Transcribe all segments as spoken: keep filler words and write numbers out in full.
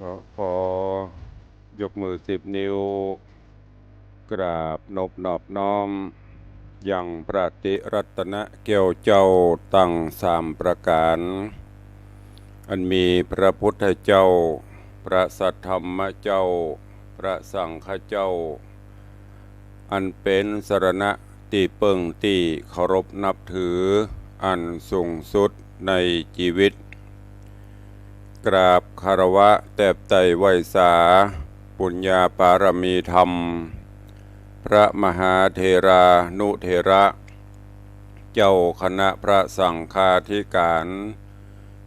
ขอ ขอ ยกมือสิบนิ้ว กราบนบนอบน้อม ยังพระติรัตนแก้วเจ้าตังสามประก๋าน อันมีพระพุทธเจ้า พระสัทธรรมเจ้า พระสังฆเจ้า อันเป๋นสรณะตี้เปิ้งตี้เคารพนับถืออันสูงสุดในจีวิต กราบคารวะแตบไต่ไหว้สา ปุญญาปารมีธรรม พระมหาเถรานุเถระ เจ้าคณะพระสังฆาธิก๋าน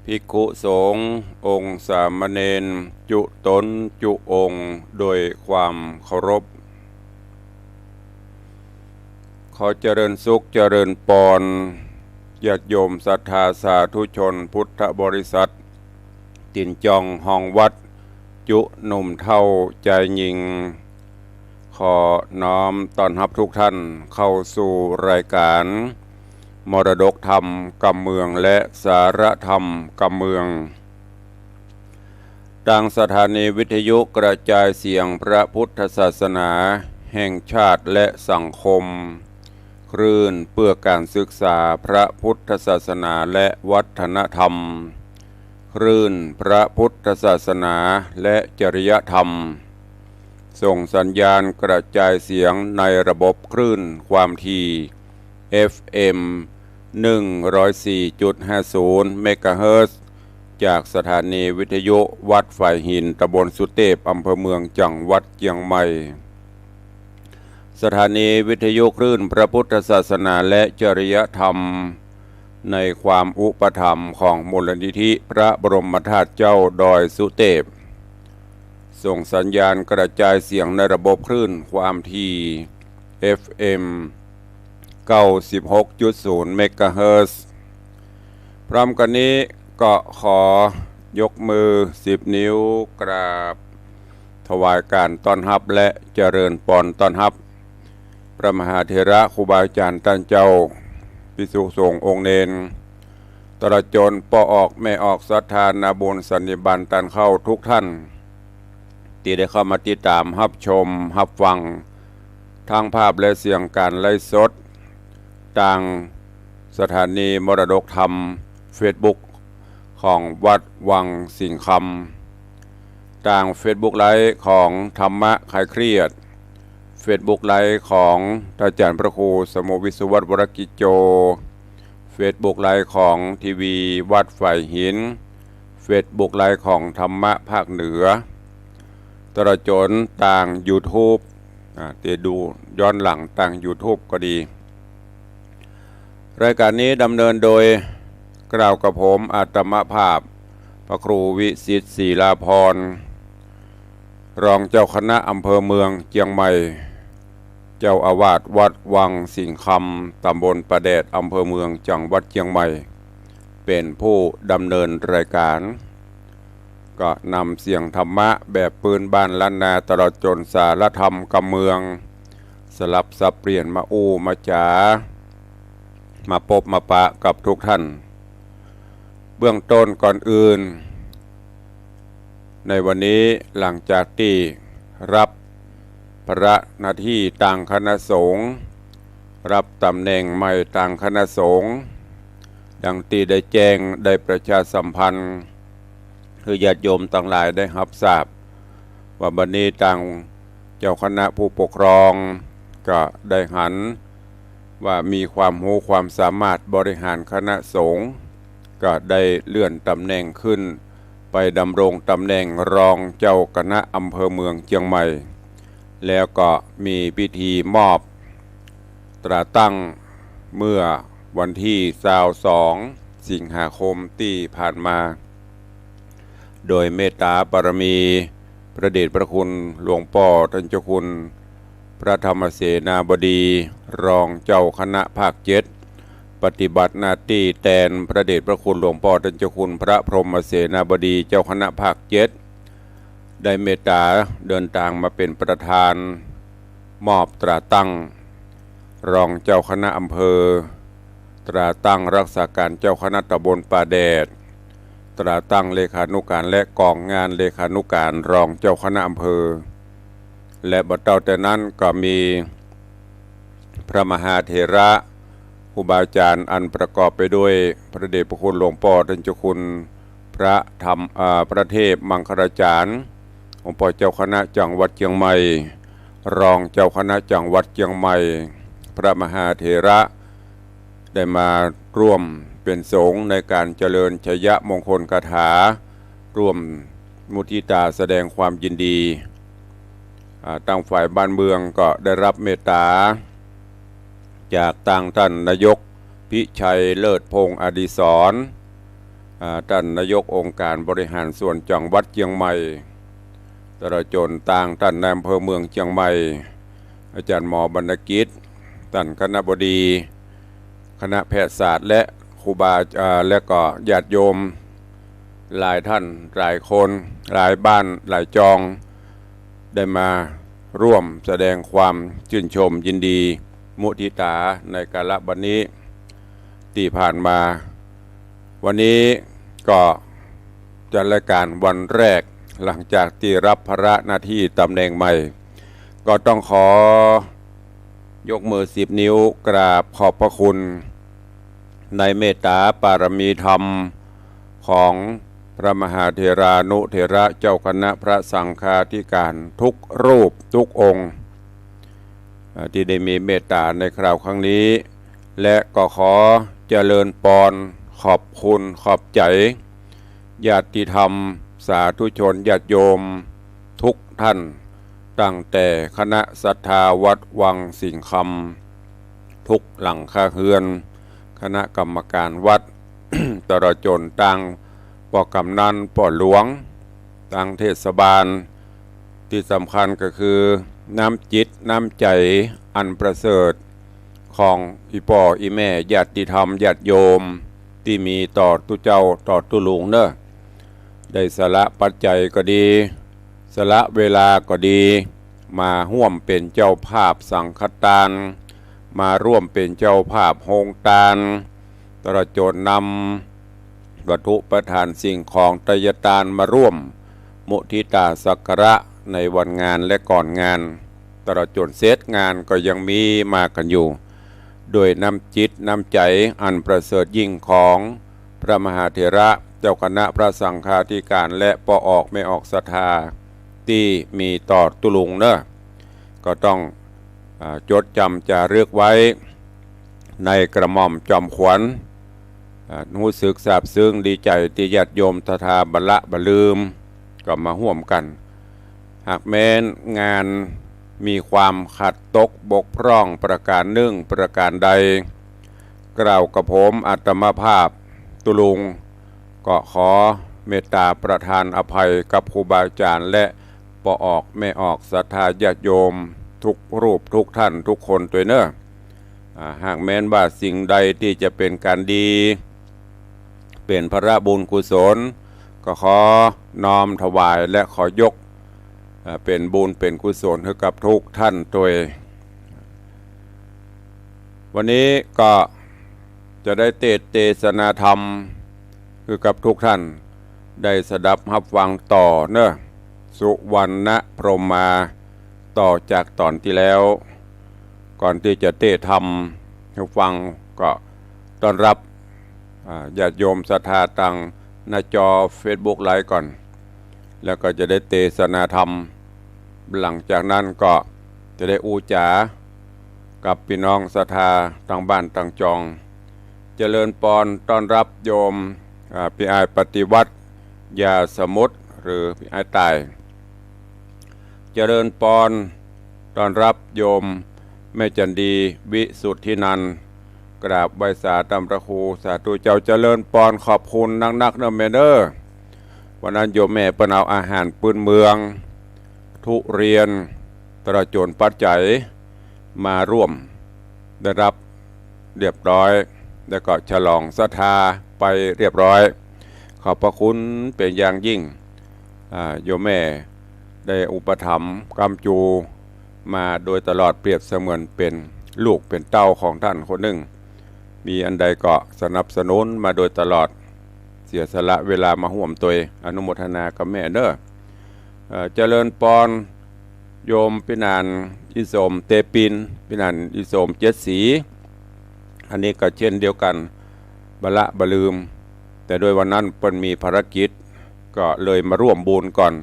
ภิกขุสงฆ์ องค์สามเณร จุ๊ต๋นจุ๊องค์ โดยความเคารพ ขอเจริญสุขเจริญปอน ญาติโยมศรัทธาสาธุชนพุทธบริษัท ตี๋นจองฮองวัด จุ๊หนุ่มเฒ่าจายญิง ขอน้อมต้อนฮับทุกท่านเข้าสู่รายก๋าน มรดกธรรมกำเมืองและสาระธรรมกำเมือง ตางสถานีวิทยุกระจายเสียงพระพุทธศาสนาแห่งชาติและสังคม คลื่นเพื่อการศึกษาพระพุทธศาสนาและวัฒนธรรม คลื่นพระพุทธศาสนาและจริยธรรม ส่งสัญญาณกระจายเสียงในระบบคลื่นความถี่ เอฟเอ็ม หนึ่งร้อยสี่จุดห้าศูนย์ เมกะเฮิรตซ์ จากสถานีวิทยุวัดฝายหิน ตำบลสุเตพ อำเภอเมือง จังหวัดเจียงใหม่ สถานีวิทยุคลื่นพระพุทธศาสนาและจริยธรรม ในความอุปถัมภ์ของมูลนิธิพระบรมธาตุเจ้าดอยสุเตพ ส่งสัญญาณกระจายเสียงในระบบคลื่นความถี่ เอฟเอ็ม เก้าสิบหกจุดศูนย์ เมกะเฮิรตซ์ พร้อมกั๋นนี้ก็ขอยกมือสิบนิ้วกราบถวายการต้อนฮับและเจริญปอนต้อนฮับ พระมหาเถระครูบาอาจ๋ารย์ต้านเจ้า ภิกษุสงฆ์องค์เณร ตลอดจ๋นป้อออกแม่ออกศรัทธานาบุญสันนิบาตต้านเข้าทุกท่าน ตี้ได้เข้ามาติดต๋ามฮับชมฮับฟัง ตางภาพและเสียงก๋านไลฟ์สด ตางสถานีมรดกธรรม เฟซบุ๊กของวัดวังสิงห์คำ ตางเฟซบุ๊กไลฟ์ของธรรมะคลายเครียด เฟซบุ๊กไลฟ์ของอาจ๋ารย์พระครูสมุห์ วิศวัฒน์ วรกิจโจ เฟซบุ๊กไลฟ์ของทีวีวัดฝายหิน เฟซบุ๊กไลฟ์ของธรรมะภาคเหนือ ตลอดจ๋นตางยูทูบ อ่า ตี้ดูย้อนหลังตางยูทูบก็ดี รายก๋านนี้ดำเนินโดย เกล้ากับผมอาตมาภาพ พระครูวิสิทธิ์ ศิลาภรณ์ รองเจ้าคณะอำเภอเมืองเจียงใหม่ เจ้าอาวาสวัดวังสิงห์คำ ตำบลป่าแดด อำเภอเมือง จังหวัดเจียงใหม่ เป๋นผู้ดำเนินรายก๋าน ก็นำเสียงธรรมะแบบปื้นบ้านล้านนา ตลอดจ๋นสาระธรรมกำเมือง สลับสับเปลี่ยนมาอู้มาจ๋า มาปบมาปะกับทุกท่าน เบื้องต้นก่อนอื่น ในวันนี้หลังจากตี้ฮับภาระหน้าตี้ตางคณะสงฆ์ ฮับต๋ำแหน่งใหม่ตางคณะสงฆ์ ดังตี้ได้แจ้งได้ประชาสัมพันธ์ หื้อญาติโยมตังหลายได้ฮับทราบ ว่าบัดนี้ตางเจ้าคณะผู้ปกครอง ก็ได้หันว่ามีความฮู้ความสามารถบริหารคณะสงฆ์ ก็ได้เลื่อนต๋ำแหน่งขึ้น ไปดำรงต๋ำแหน่งรองเจ้าคณะอำเภอเมืองเจียงใหม่ แล้วก็มีพิธีมอบตราตั้งเมื่อวันตี้ซาวสอง สิงหาคมตี้ผ่านมา โดยเมตตาบารมี พระเดชพระคุณหลวงป้อต้านเจ้าคุณ พระธรรมเสนาบดี รองเจ้าคณะภาคเจ็ด ปฏิบัติหน้าตี้แตนพระเดชพระคุณหลวงป้อต้านเจ้าคุณ พระพรหมเสนาบดี เจ้าคณะภาคเจ็ด ได้เมตตาเดินตางมาเป๋นประธาน มอบตราตั้งรองเจ้าคณะอำเภอ ตราตั้งรักษาการเจ้าคณะตำบลป่าแดด ตราตั้งเลขานุการและกองงานเลขานุการรองเจ้าคณะอำเภอ และบ่เต้าแต่นั้นก็มีพระมหาเถระครูบาอาจารย์อันประกอบไปด้วยพระเดชพระคุณหลวงป้อต้านเจ้าคุณพระธรรม อ่า พระเทพมังคลาจารย์ หลวงป้อเจ้าคณะจังหวัดเจียงใหม่ รองเจ้าคณะจังหวัดเจียงใหม่ พระมหาเถระ ได้มาร่วมเป๋นสงฆ์ในก๋านเจริญชัยมงคลคาถา ร่วมมุทิตาแสดงความยินดี อ่า ตางฝ่ายบ้านเมืองก็ได้ฮับเมตต๋า จากตางต้านนายกพิชัยเลิศพงษ์อดิศร อ่า ต้านนายกองค์การบริหารส่วนจังหวัดเจียงใหม่ ตลอดจ๋นตางต้านนายอำเภอเมืองเจียงใหม่ อาจ๋ารย์หมอบรรณกิจ ต้านคณบดี คณะแพทยศาสตร์และครูบา อ่า และก็ญาติโยมหลายต้านหลายคน หลายบ้านหลายจอง ได้มาร่วมแสดงความจื้นชมยินดีมุทิตาในกาละบัดนี้ ตี้ผ่านมา วันนี้ก็จัดรายก๋านวันแรกหลังจากตี้ฮับภาระหน้าตี้ต๋ำแหน่งใหม่ ก็ต้องขอยกมือสิบนิ้วกราบขอบพระคุณในเมตต๋าปารมีธรรมของพระมหาเถรานุเถระเจ้าคณะพระสังฆาธิการทุกรูปทุกองค์ อ่า ตี้ได้มีเมตต๋าในคราวครั้งนี้ และก็ขอเจริญปอนขอบคุณขอบใจ๋ญาติธรรมสาธุชนญาติโยมทุกต้าน ตั้งแต่คณะศรัทธาวัดวังสิงห์คำทุกหลังคาเฮือน คณะกรรมการวัด ตลอดจ๋นตางป้อกำนันป้อหลวง ตางเทศบาล ตี้สำคัญก็คือน้ำจิตน้ำใจ๋อันประเสริฐของอี่ป้ออี่แม่ญาติธรรมญาติโยมตี้มีต่อตุ๊เจ้าต่อตุ๊ลุงเน่อ ได้สละปัจจัยก็ดี สละเวลาก็ดี มาฮ่วมเป๋นเจ้าภาพสังฆตาน มาฮ่วมเป๋นเจ้าภาพโฮงตาน ตลอดจ๋นนำวัตถุประทานสิ่งของไทยตานมาฮ่วมมุทิตาสักการะในวันงานและก่อนงาน ตลอดจ๋นเสร็จงานก็ยังมีมากั๋นอยู่ ด้วยน้ำจิตน้ำใจ๋อันประเสริฐยิ่งของพระมหาเถระเจ้าคณะพระสังฆาธิการและป้อออกแม่ออกศรัทธาตี้มีต่อตุ๊ลุงเน่อ ก็ต้อง อ่า จดจ๋ำจารึกไว้ในกระหม่อมจอมขวัญ อ่า ฮู้สึกซาบซึ้งดีใจ๋ตี้ญาติโยมศรัทธาบ่ละบ่ลืม ก็มาฮ่วมกั๋น หากแม้นงานมีความขัดตกบกพร่องประก๋านนึ่งประก๋านใด กล่าวกับผมอาตมาภาพตุ๊ลุง ก็ขอเมตตาประทานอภัยกับครูบาอาจ๋ารย์และป้อออกแม่ออกศรัทธาญาติโยมทุกรูปทุกต้านทุกคนตวยเน่อ อ่า หากแม้นว่าสิ่งใดตี้จะเป๋นก๋านดี เป๋นพระบุญกุศล ก็ขอน้อมถวายและขอยก อ่า เป๋นบุญเป๋นกุศลหื้อกับทุกต้านตวย วันนี้ก็จะได้เตสน์เตสนาธรรมหื้อกับทุกต้านได้สดับฮับฟังต่อเน่อ สุวรรณพรหมา ต่อจากต๋อนตี้แล้ว ก่อนตี้จะเตสน์ธรรมหื้อฟังก็ต้อนฮับ อ่า ญาติโยมศรัทธาตางหน้าจอเฟซบุ๊กไลฟ์ก่อน แล้วก็จะได้เตสนาธรรม หลังจากนั้นก็จะได้อู้จ๋ากับปี้น้องศรัทธาตางบ้านตางจอง เจริญปอนต้อนฮับโยม อ่า ปี้อ้ายปฏิวัติ ยาสมุทร หรือปี้อ้ายต่าย เจริญปอนต้อนฮับโยมแม่จันดี วิสุทธินันท์ กราบไหว้สาต้านพระครู สาธุเจ้า เจริญปอน ขอบคุณนักๆ เน่อแม่เน่อ วันนั้นโยมแม่เปิ้นเอาอาหารพื้นเมือง ทุเรียน ตลอดจ๋นปัจจัย มาฮ่วมได้ฮับเรียบร้อย แล้วก็ฉลองศรัทธาไปเรียบร้อย ขอบพระคุณเป๋นอย่างยิ่ง อ่า โยมแม่ได้อุปถัมภ์ค้ำจูมาโดยตลอด เปรียบเสมือนเป๋นลูกเป๋นเต้าของต้านคนนึ่ง มีอันใดก็สนับสนุนมาโดยตลอด เสียสละเวลามาฮ่วมตวย อนุโมทนากับแม่เน้อ เอ่อ เจริญปอน โยมปี้หนานอีสมเตปิน ปี้หนานอีสมเจ็ดสี อันนี้ก็เช่นเดียวกั๋น บ่ละบ่ลืม แต่โดยวันนั้นเปิ้นมีภารกิจ ก็เลยมาร่วมบุญก่อน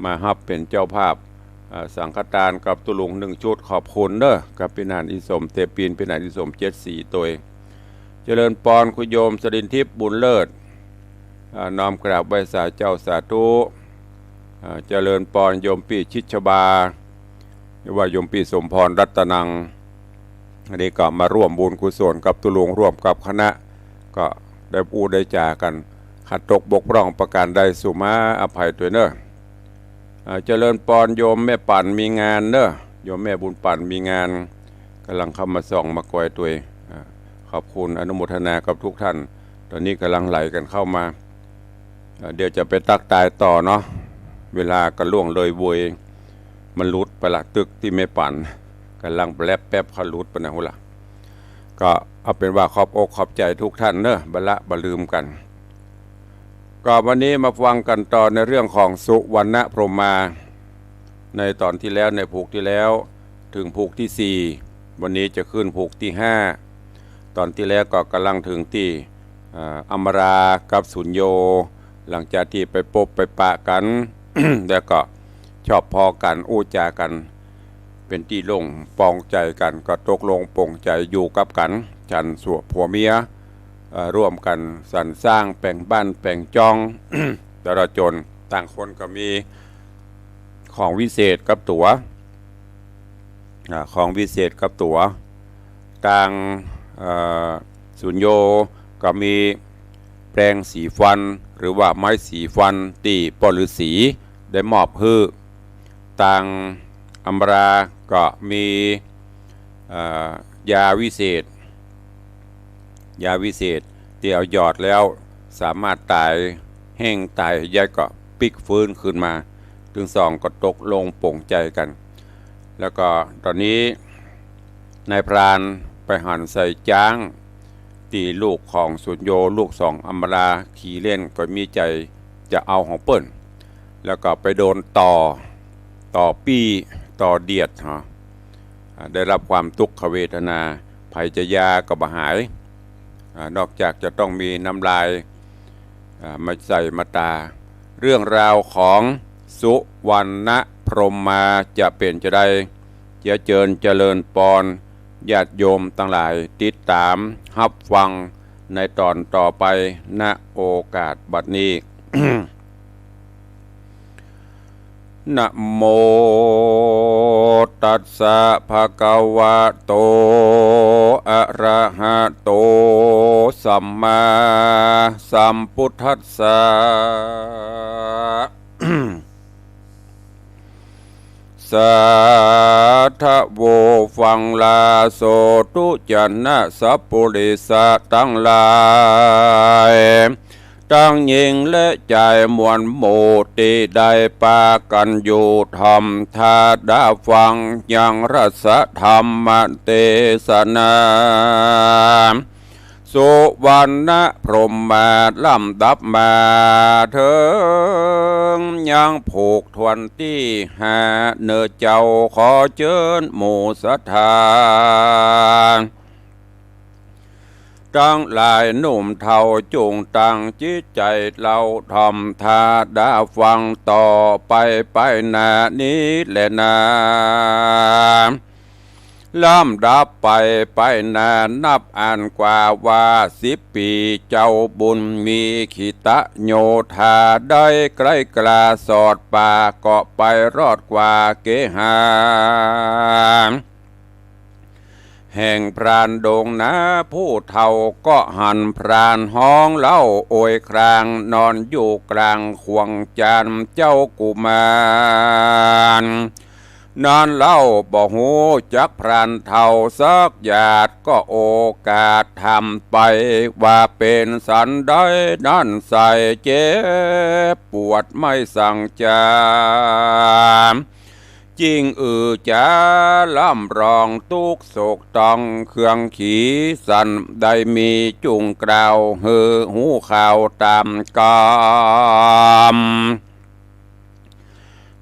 มาฮับเป๋นเจ้าภาพ เอ่อ สังฆทานกับตุ๊ลุงนึ่งชุด ขอบคุณเน้อ กับปี้หนานอีสมเตปิน ปี้หนานอีสมเจ็ดสีตวย เจริญปอน คุณโยมสรินทิพย์บุญเลิศ อ่า น้อมกราบไหว้สาเจ้าสาธุ อ่า เจริญปอน โยมปี้ชิดชบา หรือว่าโยมปี้สมพรรัตนัง อันนี้ก็มาร่วมบุญกุศลกับตุ๊ลุงร่วมกับคณะ ก็ได้อู้ได้จ๋ากั๋น ขัดตกบกพร่องประการใดสุมาอภัยตวยเน้อ อ่า เจริญปอน โยมแม่ปั่นมีงานเน้อ โยมแม่บุญปั่นมีงาน ก่ำลังเข้ามาส่องมากอยตวย อ่า ขอบคุณอนุโมทนากับทุกท่าน ต๋อนนี้ก่ำลังไหลกั๋นเข้ามา อ่า เดี๋ยวจะไปตั๊กตายต่อเนาะ เวลาก็ล่วงเลยเวย มันหลุดไปละ ตึกตี้แม่ปั่น ก่ำลังแป๊บๆ เขาหลุดไปนะฮู้ละ ก็เอาเป๋นว่าขอบอกขอบใจ๋ทุกท่านเน้อ บ่ละบ่ลืมกั๋น ก็วันนี้มาฟังกั๋นต่อในเรื่องของสุวรรณพรหมา ในต๋อนตี้แล้ว ในผูกตี้แล้ว เถิงผูกตี้สี่ วันนี้จะขึ้นผูกตี้ห้า ต๋อนตี้แล้วก็ก่ำลังเถิงตี้ อ่า อำมารากับสุญโญ หลังจากตี้ไปปบไปปะกั๋น แล้วก็ชอบพอกั๋น อู้จ๋ากั๋น เป๋นตี้โล่งปลงใจ๋กั๋น ก็ตกลงปลงใจ๋อยู่กับกั๋น ฉันสวบผัวเมีย เอ่อ ร่วมกั๋นสรรสร้างแป๋งบ้านแป๋งจ้อง แต่ละจนต่างคนก็มีของวิเศษกับตั๋ว อ่า ของวิเศษกับตั๋ว ตาง เอ่อ สุญโญก็มีแปรงสีฟัน หรือว่าไม้สีฟันตี้ป้อฤๅษีได้มอบหื้อ ตางอำมาราก็มี เอ่อ ยาวิเศษ ยาวิเศษตี้เอาหยอดแล้วสามารถต๋ายแห้งต๋ายใหญ่ก็ปิ๊กฟื้นขึ้นมา ตึงสองก็ตกลงปลงใจ๋กั๋น แล้วก็ต๋อนนี้นายพรานไปหันใส่จ๊าง ตี้ลูกของสุญโญ ลูกสองอำมาราขี่เล่นก็มีใจ๋จะเอาของเปิ้น แล้วก็ไปโดนต่อ ต่อปี้ ต่อเดียด ฮะ อ่า ได้รับความตุ๊กขเวทนา ใผจะยาก็บ่หาย อ่า นอกจากจะต้องมีน้ำลาย อ่า มาใส่มาตา เรื่องราวของสุวรรณพรหมาจะเป๋นจาใด จะเจิญเจริญปอน ญาติโยมตังหลายติดต๋ามฮับฟังในต๋อนต่อไป ณ โอกาสบัดนี้ นะโมตัสสะ ภะคะวะโต อะระหะโต สัมมาสัมพุทธัสสะ สาธะโว ฟังลาโสตุ จะนะสัพปุริสะตังหลาย ตังญิงและจายมวลหมู่ตี้ได้ปากั๋นอยู่ถ่อมถ้าดาฟังยังรัสธรรมเตสนา สุวรรณพรหมาลำดับมาเถิงยังผูกถ้วนตี้ห้า เน่อเจ้า ขอเจิญหมู่ศรัทธา ตังหลายหนุ่มเฒ่าจุ่งตั้งจิตใจ๋เล่าถ่อมถ้าดาฟังต่อไปไปหน้านี้แลนา ลำดับไปไปหน้านับอั้นกว่าว่าสิบปี๋ เจ้าบุญมีขิตโยธาได้ไกลกล้าสอดป่า ก็ไปรอดกว่าเกหา แห่งพรานดงนา ผู้เฒ่าก็หันพรานฮ้องเล่าโอยคราง นอนอยู่กลางขวงจานเจ้ากุมาร นั้นเล่าบ่ฮู้จักพรานเฒ่าสักหยาด ก็โอกาสถามไปว่าเป๋นสันใดนั้นไส้ เจ็บปวดไม่สังจา เ จิ่งอือจ๋าร่ำร้องตุ๊กข์โศกต้องเครื่องขีสัน ได้มีจุ่งกล่าวหื้อฮู้ข่าวต๋ามกำ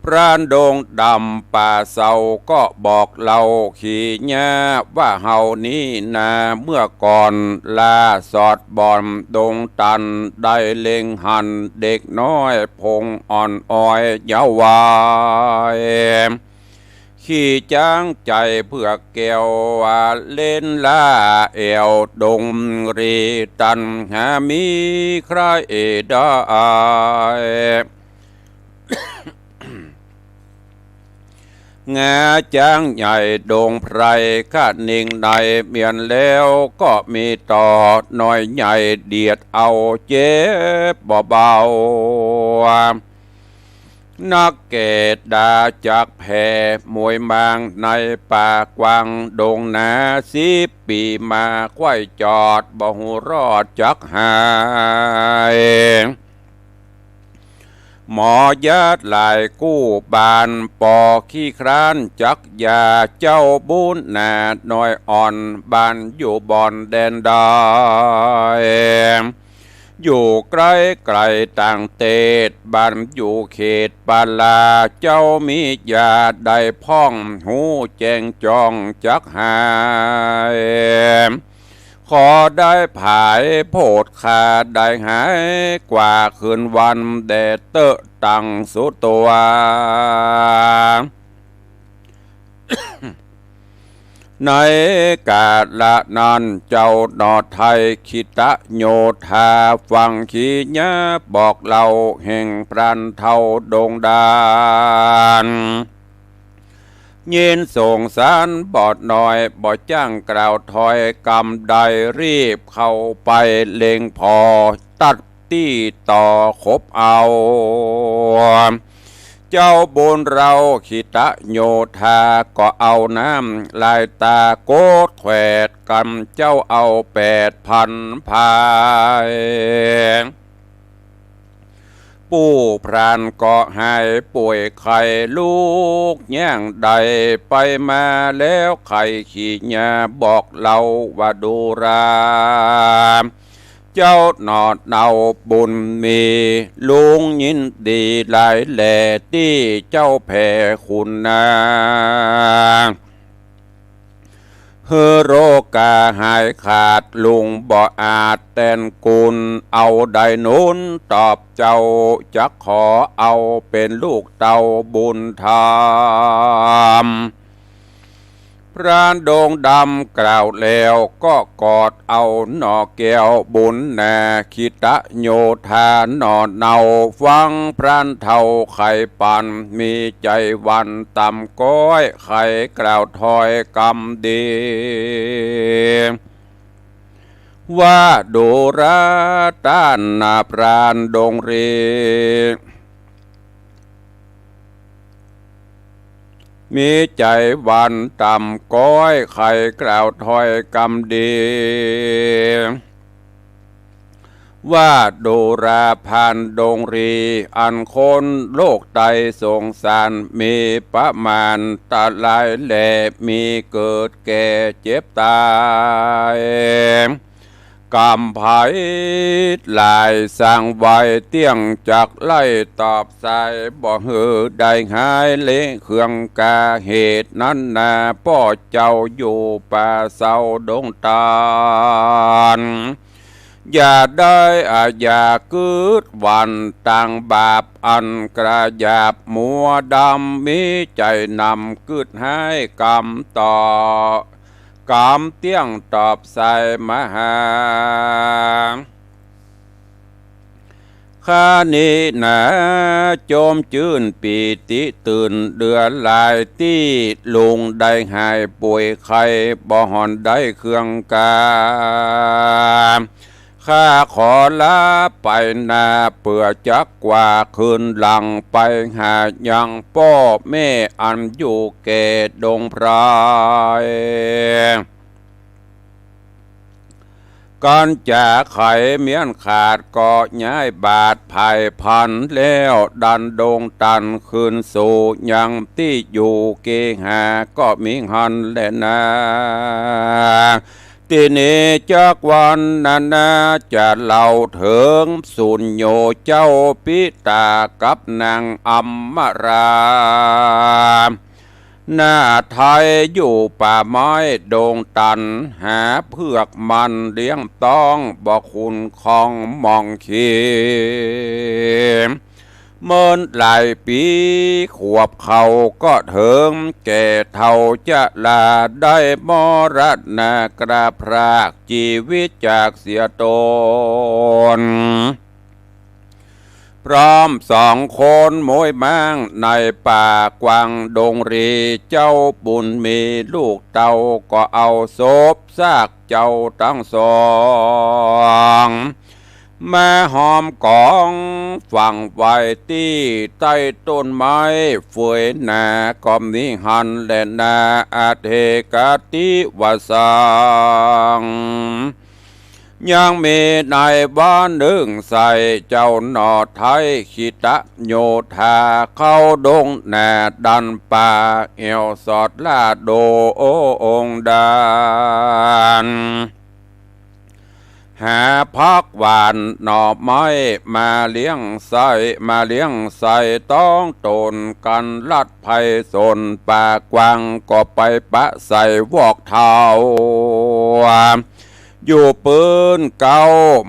พรานดงดำป่าเซาก็บอกเล่าขีญาว่าเฮานี้นา เมื่อก่อนล่าสอดบ่อนดงตัน ได้เล็งหันเด็กน้อยผงอ่อนอ้อยเยาว์วัย ขี่จ๊างใจ๋เผือกแก้ว เล่นล่าแอ่วดงรี ตันหามีใคร่ได้ งาจ๊างใหญ่ดงไพร คะนิงในเมียนแล้ว ก็มีต่อน้อยใหญ่เดียดเอาเจ็บบ่เบา นักแก่ดาจักแผ่มวยมางในป่ากว้างดงหนา สิบปี๋มาใค่จอดบ่ฮู้รอดจักหาย หมอยาหลายกู้บ้าน ปอขี้คร้านจักยา เจ้าบุญนาน้อยอ่อน บ้านอยู่บ่อนแดนดอย อยู่ใก้ไก๋ต่างเตศ บ้านอยู่เขตป่าลา เจ้ามียาได้พ่อง ฮู้แจ้งจ้องจักหาย ขอได้ผายโผดข้าได้หายกว่าคืนวัน แด่เต๊อะตังสุดตั๋ว ในกาละนั้น เจ้าหน่อไทยคิตโยธา ฟังขีญาบอกเล่าแห่งพรานเฒ่าดงดาน ยินสงสารบ่น้อย บ่จ้างกล่าวถ้อยกำใด รีบเข้าไปเล็งผ่อ ตัดตี้ต่อขบเอา เจ้าบุญเราคิตโยธา ก็เอาน้ำลายต๋าโกดแขวดกำ เจ้าเอาแปดพันพาย ปู่พรานก็หายป่วยไข้ ลุกย่างได้ไปมาแล้ว ใค่ขีญาบอกเล่าว่าดูรา เจ้าหน่อเนาบุญมี ลุงยินดีหลายแล ตี้เจ้าแผ่คุณนา หื้อโรคาหายขาด ลุงบ่อาจแตนกุณ เอาใดหนุนตอบเจ้า จักขอเอาเป๋นลูกเต้าบุญธรรม พรานดงดำกล่าวแล้ว ก็กอดเอาหน่อแก้วบุญนา คิตโยธาหน่อเนา ฟังพรานเฒ่าไขปัน มีใจ๋หวั่นต่ำก้อย ใค่กล่าวถ้อยกำดี ว่าดูราต้านนาพรานดงรี มีใจ๋หวั่นต่ำก้อย ใค่กล่าวถ้อยกำดี ว่าดูราพรานดงรี อันคนโลกไตสงสาร มีประมาณตะหลายแล มีเกิดแก่เจ็บตาย กำไพหลาย สั่งไว้เตี้ยงจักไล่ตอบใส่ บ่หื้อได้หายเละเครื่องกา เหตุนั้นนาป้อเจ้าอยู่ป่าเซาดงตาล อย่าได้อาญากึ๊ดหวั่นต่างบาป อันกระหยาบมัวดำ มีใจ๋นำกึ๊ดหายกำต่อ กำเตี้ยงตอบใส่มหา ข้านี้นาจมจื้นปีติตื่นเดือหลาย ตี้ลุงได้หายป่วยไข้ บ่ห่อนได้เครื่องกา ข้าขอลาไปนา เปื้อจักกว่าคืนหลัง ไปหายังป้อแม่อันอยู่แก่ดงไพร ไข กั๋นจ๋าไขเมี้ยนขาดก็ย้ายบาทไพร่พันแล้ว ดันดงตันคืนสู่ยังตี้อยู่ เกหาก็มีหั้นแลนา ตี้นี้จักวรรณนาจะเล่าเถิง สุญโญเจ้าปิตากับนางอำมารา นาไทยอยู่ป่าไม้ดงตัน หาเผือกมันเลี้ยงต๊อง บ่ขุนคองมองขี เมินหลายปี๋ ขวบเขาก็เถิง แก่เฒ่าจะลา ได้มรณะกราบพราก จีวิตจากเสียตน พร้อมสองคนโม้ยม้าง ในป่ากว้างดงรี เจ้าบุญมีลูกเต้า ก็เอาศพซากเจ้าตังสอง มาห้อมก๋องฝังไว้ตี้ใต้ต้นไม้ เฟือยหนาก็มีหั้นแลนา อเถกะติวสัง ยังมีในวันนึ่งใส่ เจ้าหน่อไทยขิตโยธา เข้าดงหน้าดันป่า แอ่วสอดล่าโดองค์ดาน หาผักหว่านหน่อไม้มาเลี้ยงไส้ มาเลี้ยงไส้ต๊องต๋น กั๋นลัดไพร่สน ป่ากว้างก็ไปปะใส่วอกเฒ่า อยู่ปื้นเก๊า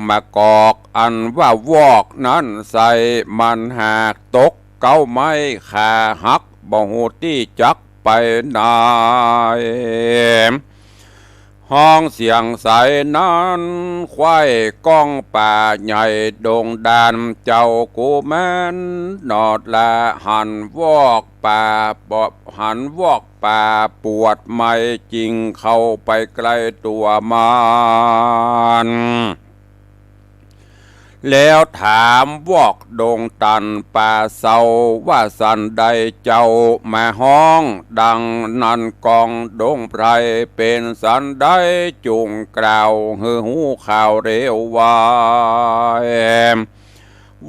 มะกอก อันว่าวอกนั้นไส้ มันหากตกเก๊าไม้ขาหัก บ่ฮู้ตี้จักไปไหน ฮ้องเสียงใสนั้นไขว้ก้องป่าใหญ่ดงดาน เจ้ากุมารหนอดละหันวอกป่า บ่หันวอกป่าปวดไหม้ จึงเข้าไปใกล้ตั๋วมัน แล้วถามวอกดงตันป่าเซาว่าสันใด เจ้ามาฮ้องดังนั้นกองดงไพร เป๋นสันใดจุ่งกล่าวหื้อฮู้ข่าวเร็วไว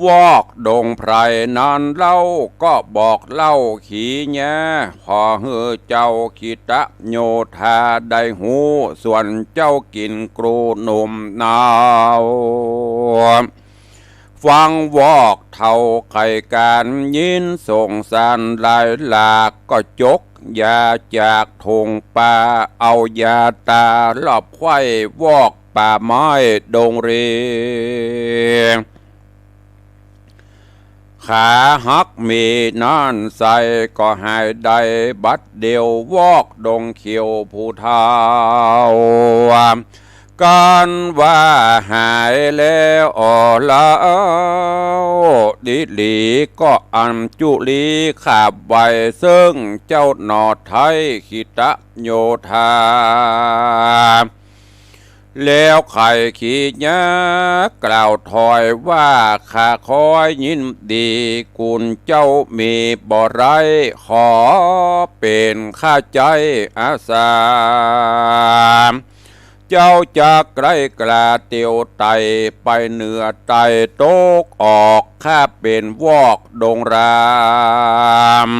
วอกดงไพรนั้นเล่าก็บอกเล่าขีญา ขอหื้อเจ้าขิตโยธาได้ฮู้ ส่วนเจ้ากิ๋นกรูหนุ่มนาว ฟังวอกเฒ่าไขก๋าน ยินสงสารหลายหลาก ก็จกยาจากถุงป้า เอายาต๋ารอบไขว้วอกป่าไม้ดงรี ขาหักมีนั้นไส้ก็หายได้บัดเดี่ยว วอกดงเขียวผู้เฒ่า กั๋นว่าหายแล้วอ่อแล้ว ดีหลีก็อัญจุลีขาบไหว้เซิ่งเจ้าหน่อไทยขิตโยธา แล้วไขขีญากล่าวถอยว่า ข้าคอยยินดี กุณเจ้ามีบ่ไร้ ขอเป๋นข้าใจ๊อาสา เจ้าจักไกล้กล้าเตียวไต่ ไปเหนือใต้ตกออก ข้าเป๋นวอกดงราม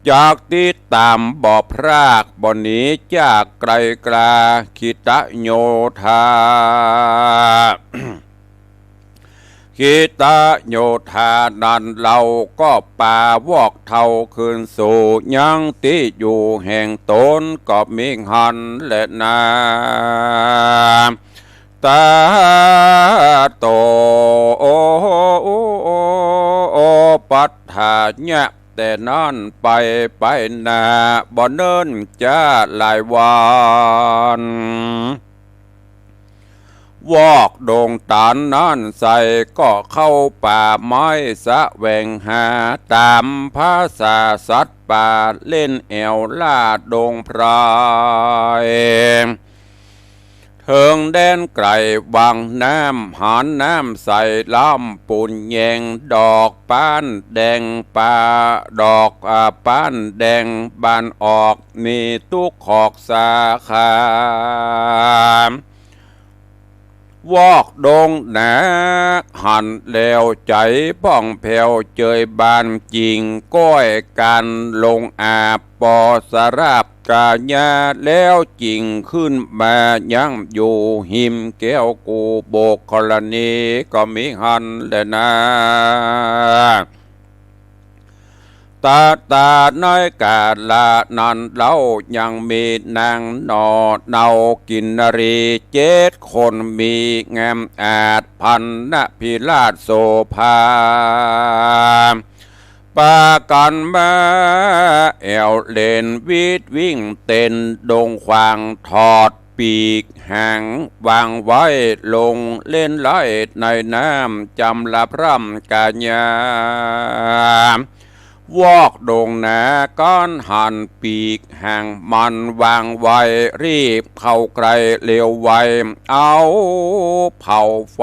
จักติดต๋ามบ่พราก บ่หนีจากไกลกล้า ขิตโยธา ขิตโยธานั้นเล่าก็ปาวอกเฒ่าคืนสู่ยังตี้อยู่แห่งต๋นก็มีหั้นแลนา ตาโต ปัฏฐาญะ แต่นั้นไป ไปหน้าบ่เนิ่นจ๊าหลายวัน วอกดงต๋านนั้นไส้ก็เข้าป่าไม้แสวงหา ต๋ามภาษาสัตว์ป่าเล่นแอ่วล่าดงไพร เถิงแดนไก๋วังน้ำ หาน้ำใสล้ำปูนแยง ดอกป๊านแดงป่า ดอก อ่า ป๊านแดงบานออก มีตุ๊กขอกสาขา วอกดงหนา หันแล้วใจ๋พ่องแผ้วเจยบาน จิ่งก้อยกั๋นลงอาบ ปอสราบกายา แล้วจิ่งขึ้นมายังอยู่ หิมแก้วกูบุคคลณี ก็มีหั้นแลนา ตะตาในกาละนั้นเล่า ยังมีนางหน่อเนากินนรีเจ็ดคน มีงามอาจพันนพิราชโสภา ปากั๋นมาแอ่วเล่นวีดวิ่งเต้นดงขวาง ถอดปีกหางวางไว้ ลงเล่นไล่ในน้ำ จำละพร่ำกายา วอกดงหนาก้อนหันปีกหางมันวางไว้ รีบเข้าใกล้เร็วไว เอาเผาไฟ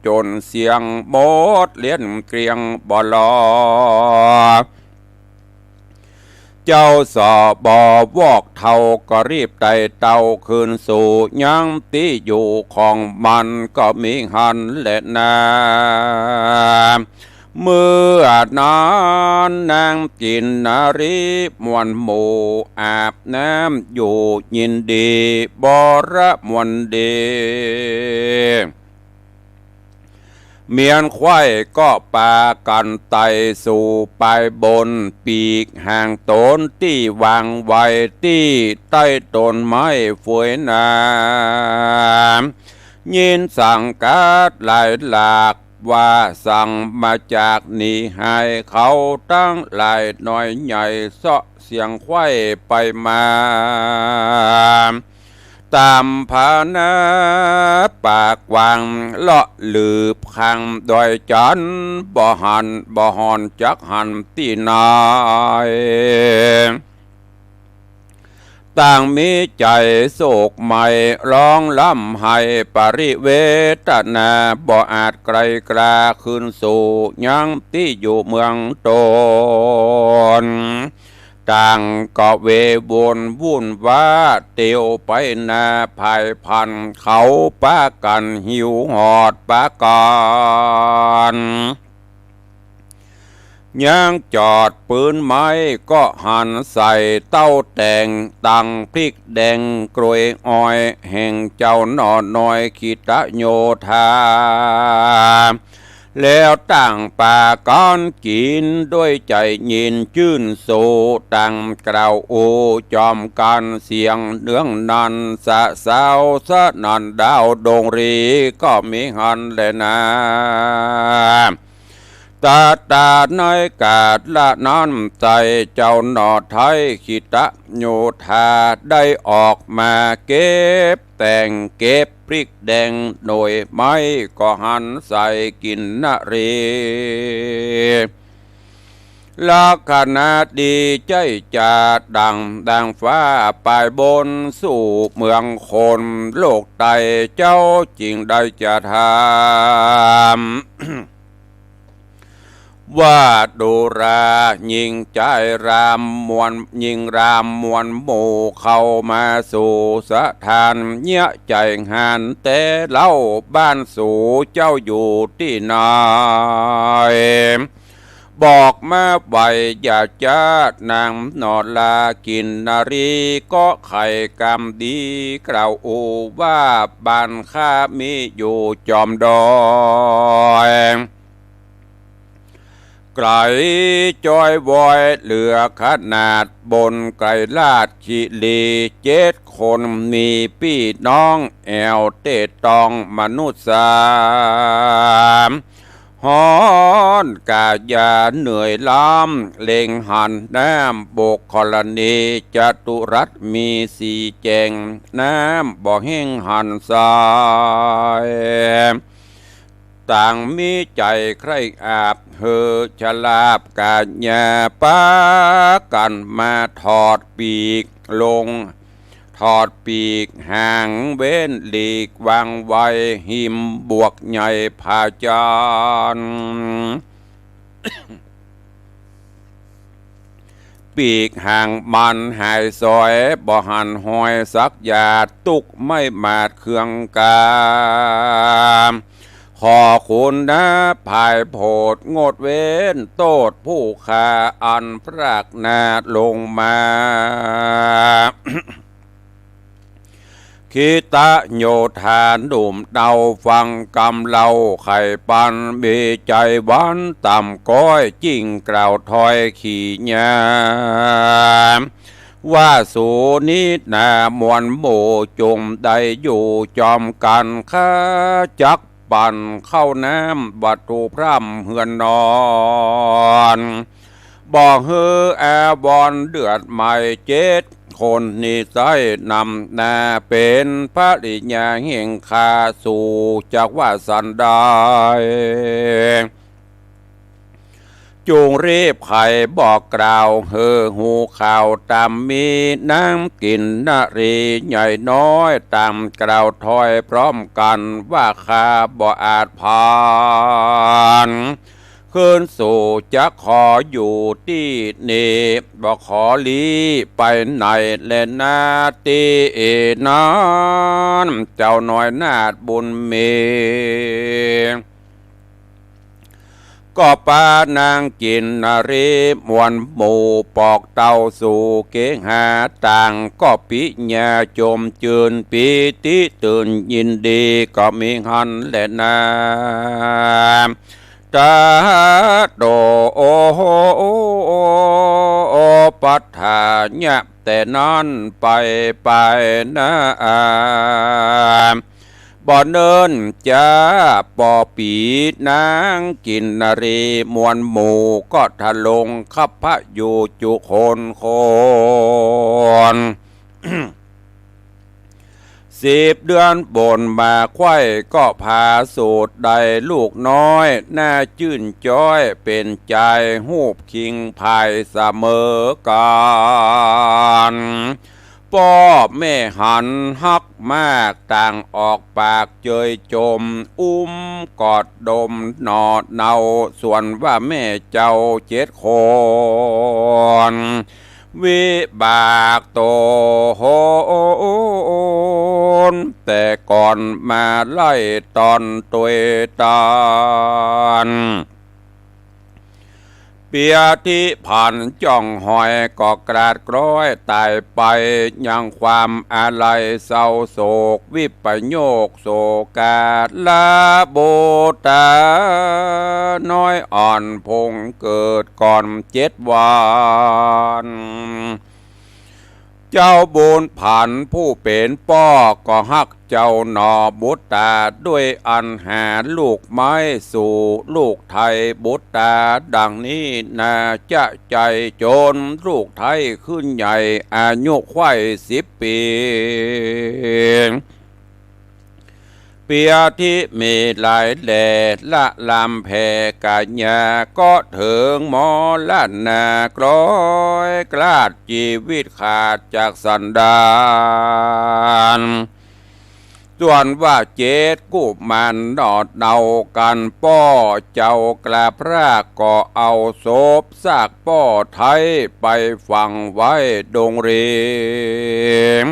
จ๋นเสี้ยงหมด เลี้ยนเกลี้ยงบ่ลอ เจ้าสบวอกเฒ่าก็รีบไต่เต้าคืนสู่ยังตี้อยู่ของมัน ก็มีหั้นแลนา เมื่อนั้นนางกินนรีม่วนหมู่ อาบน้ำอยู่ยินดี บระม่วนดี เมียนไขว้ก็ปากั๋นไต่สู่ปายบน ปีกหางต๋นตี้วางไว้ตี้ใต้ต้นไม้เฟยหนา ยินสังกัดหลายหลาก ว่าสังมาจากหนีหาย เขาตังหลายน้อยใหญ่ เซาะเสียงไขว้ไปมา ต๋ามผานาป่ากว้าง เลาะลืบข้างดอยจันทน์ บ่หันบ่ฮอนจักหันตี้ไหน ต่างมีใจ๋โศกไหม้ ฮ้องร่ำไห้ปริเวทนา บ่อาจไกลกล้าคืนสู่ยังตี้อยู่เมืองต๋น ต่างก็เววนวุ่นว้าเตียวไปนาผายพัน เขาปากั๋นหิวหอดปากั๋น ยังจอดปืนไม้ก็หันใส่เต้าแต่ง ตังพริกแดงกรวยอ้อย แห่งเจ้าหน่อน้อยขิตโยธา แล้วต่างปากั๋นกิ๋นด้วยใจ๋ยินจื้นโส ต่างกล่าวอู้จอมกั๋นเสียงเนืองนัน สะเซาสนั่นดาวดงรี ก็มีหั้นแลนา ตะตาในกาละนั้นไต้ เจ้าหน่อไท้ขิตโยธาได้ออกมาเก็บแต่ง เก็บพริกแดงหน่วยไม้ ก็หันใส่กิ๋นนรี ลักขณะดีใจ๊จาดังดังฟ้าปายบนสู่เมืองคน โลกไต้เจ้าจึงได้จะถาม ว่าดูราญิงจายรามมวล ญิงรามมวลหมู่เข้ามาสู่สถาน เยียะใจ๋หานแต่เล่า บ้านสูเจ้าอยู่ตี้ไหน บอกมาไวอย่าจ๊านางหน่อลา กิ๋นนรีก็ไขกำดี กล่าวอู้ว่าบ้านข้ามีอยู่จอมดอย ไก๋จอยว้อยเหลือขนาด บนไก๋ราชคิรี เจ็ดคนมีปี้น้อง แอ่วเต๊ต้องมนุษย์สาม ฮ้อนก๋ายาเหนื่อยล้ำ เล็งหันน้ำบุคคลณี จตุรัสมีสีแจ่ง น้ำบ่แห้งหันใส ต่างมีใจ๋ใคร่อาบ หื้อชลาบก๋ายา ปากั๋นมาถอดปีกลง ถอดปีกหางเว้นหลีกวางไว้ หิมบวกใหญ่ผาจันทน์ เ ปีกห่างมันหายสอย บ่หันฮอยสักหยาด ตุ๊กข์ไม่มาดเคืองกา ขอคุณนะ ผายโผดงดเว้น โต้ษผู้ข้าอันพรากหน้าลงมา คิตโยธาหนุ่มเนาฟังกำเล่าไขปัญ มีใจ๋หวั่นต่ำก๊อย จึงกล่าวถ้อยขี้ยา ว่าสูนี้นามวลหมู่ จงได้อยู่จอมกั๋น ข้าจักปั๋นข้าวน้ำ วัตถุพร่ำเฮือนนอน บ่หื้ออาวรณ์เดือดไหม้ เจ็ดคนนี้ใจ๊นำหน้า เป๋นภริยาแห่งข้า สูจักว่าสันใด จงรีบไขบอกกล่าว หื้อฮู้ข่าวต๋ามมี นางกินนรีใหญ่น้อย ต่างกล่าวถ้อยพร้อมกั๋น ว่าข้าบ่อาจผ่าน คืนสู่ จักขออยู่ตี้นี่ บ่ขอลี้ไปไหนแลนา ตี้นั้น เจ้าน้อยนาฏบุญมี ก็ปานางกินนรีมวลหมู่ ปอกเต้าสู่เกหา ต่างก็ปิญญาจมจืน ปีติตื่นยินดี ก็มีหั้นแลนา ตาโต โอโห ปัฏฐานะ แต่นั้นไปไปนา บ่เนิ่นจ๊า ปอปี๋นางกินนรีมวลหมู่ ก็ทรงคับพระอยู่จุคนคน สิบเดือนบนมาไขว้ ก็ผาสูติได้ลูกน้อย หน้าจื้นจ้อย เป๋นจายฮูปคิงผายเสมอกั๋น ป้อแม่หันฮักมาก ต่างออกปากเจยจม อุ้มกอดดมหน่อเนา ส่วนว่าแม่เจ้าเจ็ดคน วิบากโตน แต่ก่อนมาไล่ตอนตวยตาน เปียธิผันจ้องหอย ก็กราดกร้อยต๋ายไป ยังความอาลัยเศร้าโศก วิปโยคโศกา ละบุตราน้อยอ่อน พงเกิดก่อนเจ็ดวัน เจ้าบุญผันผู้เป๋นป้อ ก็ฮักเจ้าหน่อบุตรา ด้วยอันหาลูกไม้สู่ลูกไท้บุตรา ดังนี้นา จะใจ๋จนลูกไท้ขึ้นใหญ่ อายุไขว้สิบปี๋ เปียธิมีหลายแหล่ ละลามแผ่ก๋ายา ก็เถิงมรณา กร้อยกราดจีวิตขาดจากสันดาน ส่วนว่าเจ็ดกุมารหน่อเนากั๋น ป้อเจ้ากล้าพราก ก็เอาศพซากป้อไท้ไปฝังไว้ดงเหลง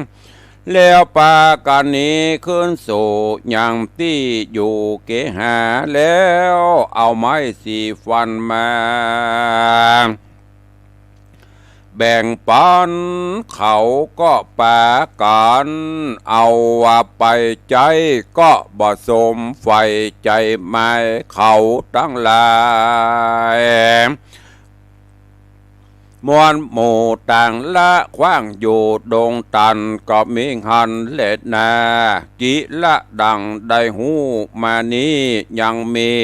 แล้วปากั๋นหนีขึ้นสู่ยังตี้อยู่เกหา แล้วเอาไม้สี่ฟันมา แบ่งปั๋นเขาก็ปากั๋นเอาไปใจ๊ ก็บ่สมใฝ่ใจ๋หมายเขาตังหลาย มวลหมู่ต่างละขว้างอยู่ดงตัน ก็มีหั้นแลนา กิละดังได้ฮู้มานี้ยังมี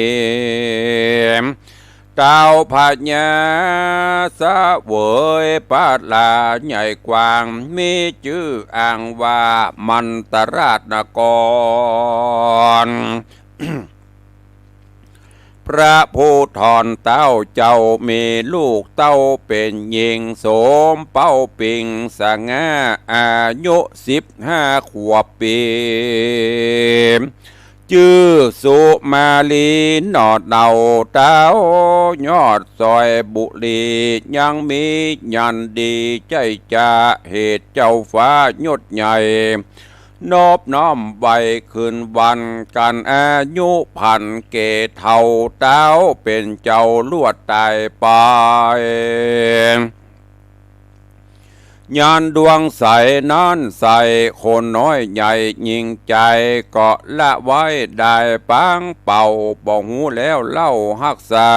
เต้าพญาเสวยพระราใหญ่กว้าง มีจื้ออ้างว่ามันตราชนคร พระผู้ถอนเต้าเจ้ามีลูกเต้าเป๋นญิง สมเป้าปิงสง่า อายุสิบห้าขวบปี๋ จื้อสุมาลี หน่อเต่าเต๊ายอดสอยบุรี ยังมียันดีใจ้จะเหตุเจ้าฟ้ายศใหญ่ นบน้อมไหว้คืนวัน กันอายุพันแก่เฒ่า เต๊าเป๋นเจ้าลวดต๋ายไป ยันดวงใสนั้นใส คนน้อยใหญ่ยิ่งใจ๋ ก็ละไว้ได้ปางเป่า บ่ฮู้แล้วเล่าฮักษา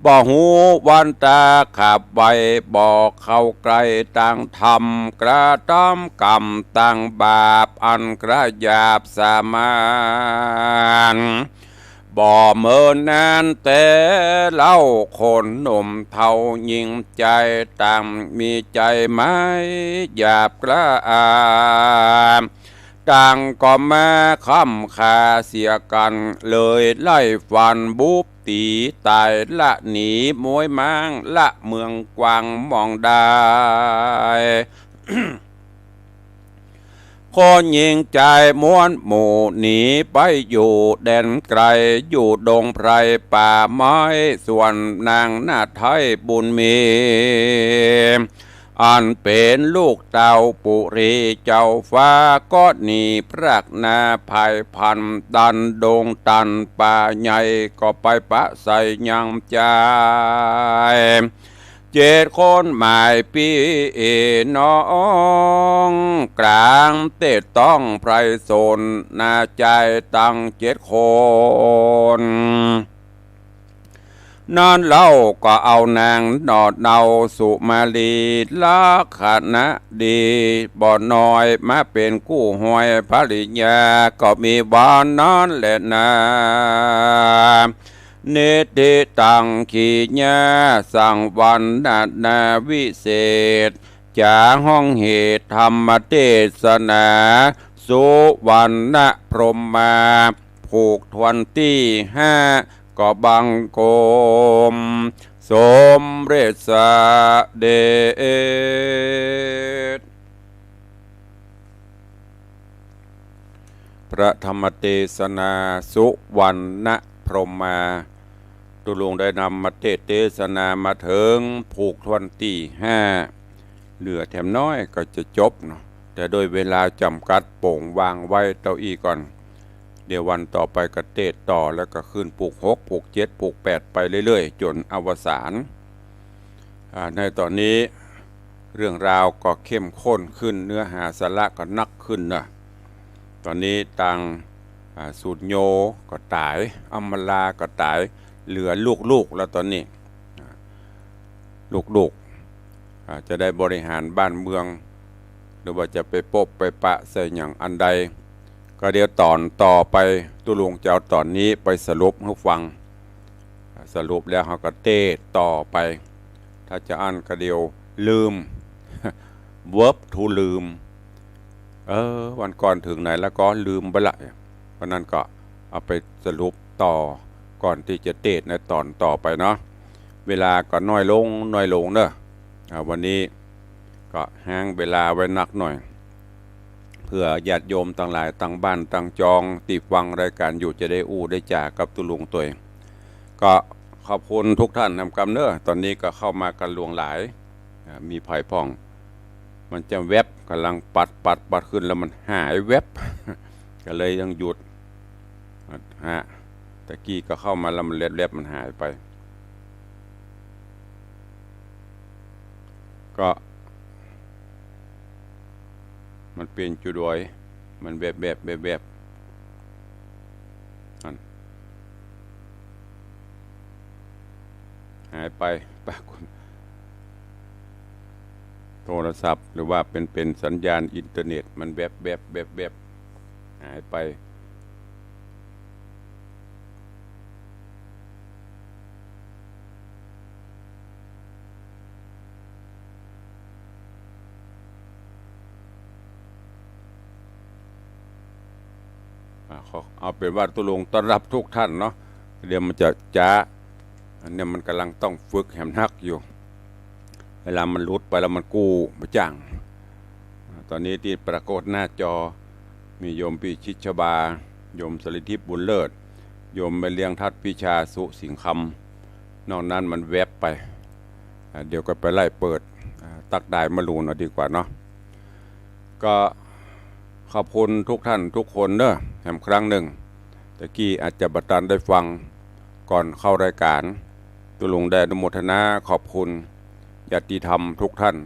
บ่ฮู้วันตาขับไว บ่เข้าใกล้ตางธรรม กระตำกรรมตางบาป อันกระหยาบสามาน บ่เมินนานแต่เล่า คนหนุ่มเฒ่ายิ่งใจ๋ ต่างมีใจ๋ไม้หยาบกล้า ต่างก็มาค้ำคาเสียกั๋น เลยไล่ฟันบุบตี๋ต๋าย ละหนีม้วยม้าง ละเมืองกว้างหม่องได้ คนยิ่งใจ๋ม้วนหมู่หนีไปอยู่แดนไกล อยู่ดงไพรป่าไม้ ส่วนนางนาฏไทยบุญมี อันเป๋นลูกเต้าปุรีเจ้าฟ้า ก็หนีพรากนาภายพัน ดันดงตันป่าใหญ่ ก็ไปปะใส่ยังใจ๋ เจ็ดคนหมายปี้น้อง กลางเต๊ต้องไพรสน นาใจ๋ตังเจ็ดคน นั้นเล่าก็เอานางหน่อเนาสุมาลี ลักขณะดีบ่น้อย มาเป๋นกู้ห้อยภริยา ก็มีวันนั้นแลนา นิทธิตังขีญา สังวรรณนาวิเศษ จ๋าฮ้องเหตุธรรมเตสนา สุวรรณพรหมา ผูกถ้วนตี้ห้า ก็บังคมสมเร็จเสด็จ พระธรรมเตสนาสุวรรณพรหมา ตุ๊ลุงได้นำมาเตสน์เตสนามาเถิงผูกถ้วนตี้ห้า เหลือแถมน้อยก็จะจบเนาะ แต่โดยเวลาจ๋ำกัด โป๋งวางไว้เต้าอี้ก่อน เดี๋ยววันต่อไปก็เตสน์ต่อ แล้วก็ขึ้นผูกหก ผูกเจ็ด ผูกแปด ไปเรื่อยๆ จ๋นอวสาน อ่า ในต๋อนนี้เรื่องราวก็เข้มข้นขึ้น เนื้อหาสาระก็นักขึ้นนะ ต๋อนนี้ตาง อ่า สูตรโยก็ต๋าย อำมาลาก็ต๋าย เหลือลูกๆ แล้วต๋อนนี้ อ่า ลูกๆ อ่า จะได้บริหารบ้านเมือง หรือว่าจะไปปบไปปะใส่หยังอันใด ก็เดี๋ยวต๋อนต่อไป ตุ๊ลุงจะเอาต๋อนนี้ไปสรุปหื้อฟัง สรุปแล้วเฮาก็เตสน์ต่อไป ถ้าจะอั้นก็เดี๋ยวลืม verb to ลืม เออ วันก่อนเถิงไหนแล้วก็ลืมไปละ เพราะนั้นก็เอาไปสรุปต่อก่อนตี้จะเตสน์ในต๋อนต่อไปเนาะ เวลาก็น้อยลง น้อยลงเนาะ อ่า วันนี้ก็ฮ้างเวลาไว้นักหน่อย เพื่อญาติโยมตังหลายตังบ้านตังจองตี้ฟังรายก๋านอยู่จะได้อู้ได้จ๋ากับตุ๊ลุงตวย ก็ขอบคุณทุกท่านนำกำเน้อ ต๋อนนี้ก็เข้ามากั๋นหลวงหลาย อ่า มีใผพ่อง มันจะแว็บ ก๋ำลังปัด ปัด ปัดขึ้นแล้วมันหายแว็บ ก็เลยต้องหยุด อ่ะ ฮะ ตะกี้ก็เข้ามาแล้วมันแว็บๆ มันหายไป ก็ มันเป๋นจุดอย มันแว็บๆ แว็บๆ อัน หายไป ปรากฏ โทรศัพท์ หรือว่าเป๋น เป๋นสัญญาณอินเทอร์เน็ต มันแว็บๆ แว็บๆ หายไป อ่า ขอเอาเป๋นว่าตุ๊ลุงต้อนรับทุกท่านเนาะ เดี๋ยวมันจะจ๊า อันเนี้ยมันก๋ำลังต้องฝึกแหมนักอยู่ เวลามันหลุดไปแล้วมันกู้บ่จั่ง ต๋อนนี้ตี้ปรากฏหน้าจอ มีโยมปิชิตชบา โยมสริทิพย์บุญเลิศ โยมแม่เลี้ยงทัดพิชาสุสิงห์คำ นอกนั้นมันแว็บไป อ่า เดี๋ยวก็ไปไล่เปิด อ่า ตั๊กดายมะรูนเอาดีกว่าเนาะ ก็ขอบคุณทุกท่านทุกคนเนอะ แหมครั้งหนึ่ง ตะกี้อาจจะบ่ตันได้ฟังก่อนเข้ารายการ ตุ๊ลุงได้อนุโมทนาขอบคุณญาติธรรมทุกท่าน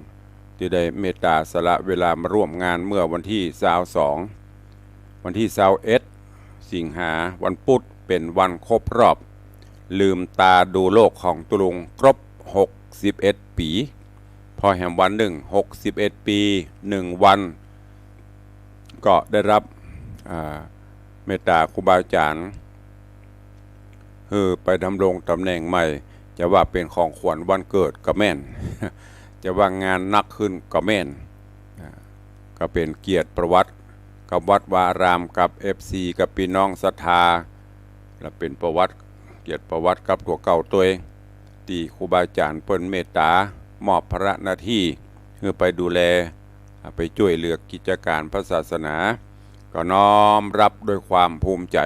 ตี้ได้เมตตาสละเวลามาร่วมงานเมื่อวันตี้ซาวสอง วันตี้ซาวเอ็ด สิงหา วันพุธ เป๋นวันครบรอบ ลืมต๋าดูโลกของตุ๊ลุงครบหกสิบเอ็ดปี๋ พอแหมวันนึ่ง หกสิบเอ็ดปี๋ นึ่งวัน ก็ได้ฮับ อ่า เมตต๋าครูบาอาจ๋ารย์ หื้อไปดำรงต๋ำแหน่งใหม่ จะว่าเป๋นของขวัญวันเกิดก็แม่น จะว่างานนักขึ้นก็แม่น อ่า ก็เป๋นเกียรติประวัติกับวัดวาอาราม กับเอฟซี กับปี้น้องศรัทธา และเป๋นประวัติ เกียรติประวัติกับตั๋วเก่าตวย ตี้ครูบาอาจ๋ารย์เปิ้นเมตต๋ามอบภาระหน้าตี้หื้อไปดูแล อ่า ไปจ้วยเหลือกิจก๋านพระศาสนา ก็น้อมฮับด้วยความภูมิใจ๋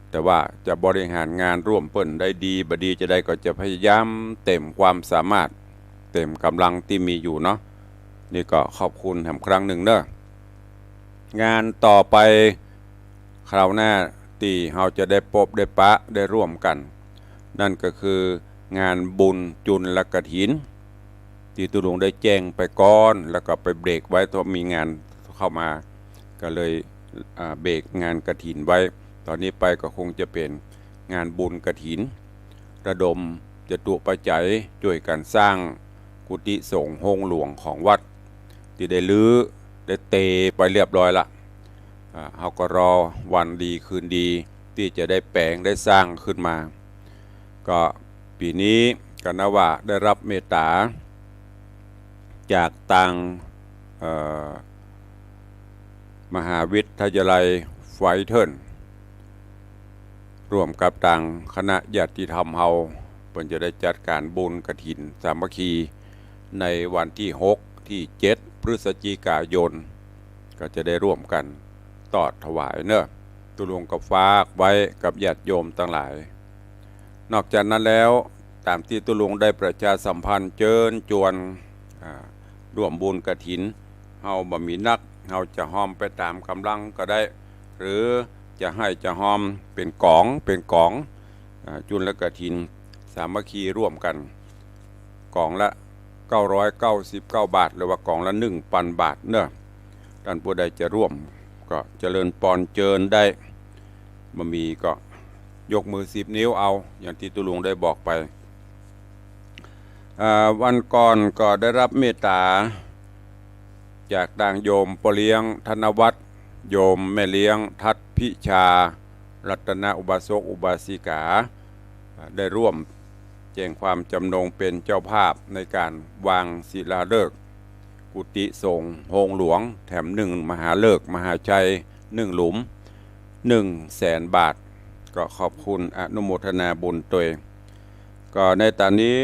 แต่ว่าจะบริหารงานร่วมเปิ้นได้ดีบ่ดีจาใดก็จะพยายามเต็มความสามารถ เต็มก๋ำลังตี้มีอยู่เนาะ นี่ก็ขอบคุณแหมครั้งหนึ่งเนอะ งานต่อไปคราวหน้าตี้เฮาจะได้ปบได้ปะได้ร่วมกั๋น นั่นก็คืองานบุญจุลกฐิน ตี้ตุ๊ลุงได้แจ้งไปก่อน แล้วก็ไปเบรกไว้ เพราะมีงานเข้ามา ก็เลย อ่า เบรกงานกฐินไว้ ต๋อนนี้ไปก็คงจะเป๋นงานบุญกฐิน ระดมจตุปัจจัยจ้วยกั๋นสร้างกุฏิสงฆ์โฮงหลวงของวัด ตี้ได้รื้อได้เตไปเรียบร้อยละ อ่า เฮาก็รอวันดีคืนดี ตี้จะได้แป๋งได้สร้างขึ้นมา ก็ปี๋นี้ก็นับว่าได้ฮับเมตต๋า จากตาง เอ่อ มหาวิทยาลัยไฟเทิล ร่วมกับตางคณะญาติธรรมเฮา เปิ้นจะได้จัดก๋านบุญกฐินสามัคคี ในวันตี้หก ตี้เจ็ด พฤศจิกายน ก็จะได้ร่วมกั๋นตอดถวายเนอะ ตุ๊ลุงก็ฝากไว้กับญาติโยมตังหลาย นอกจากนั้นแล้ว ต๋ามตี้ตุ๊ลุงได้ประชาสัมพันธ์เจิญจวน อ่า ร่วมบุญกฐิน เฮาบ่มีนัก เฮาจะฮอมไปต๋ามก๋ำลังก็ได้ หรือจะหื้อจะฮอมเป๋นก๋อง เป๋นก๋อง อ่า จุลกฐิน สามัคคีร่วมกั๋น ก๋องละเก้าร้อยเก้าสิบเก้าบาท หรือว่าก๋องละหนึ่งปันบาทเนอะ ต้านผู้ใดจะร่วมก็เจริญปอนเจิญได้ บ่มีก็ยกมือสิบนิ้วเอา อย่างตี้ตุ๊ลุงได้บอกไป อ่า วันก่อนก็ได้ฮับเมตต๋า จากตางโยมป้อเลี้ยงธนวัฒน์ โยมแม่เลี้ยงทัดพิชา รัตนอุบาสกอุบาสิกา ได้ร่วมแจ้งความจำนงเป๋นเจ้าภาพในก๋านวางศิลาฤกษ์ กุฏิสงฆ์โฮงหลวง แถมนึ่งมหาฤกษ์มหาชัยนึ่งหลุม นึ่งแสนบาท ก็ขอบคุณอนุโมทนาบุญตวย ก็ในต๋อนนี้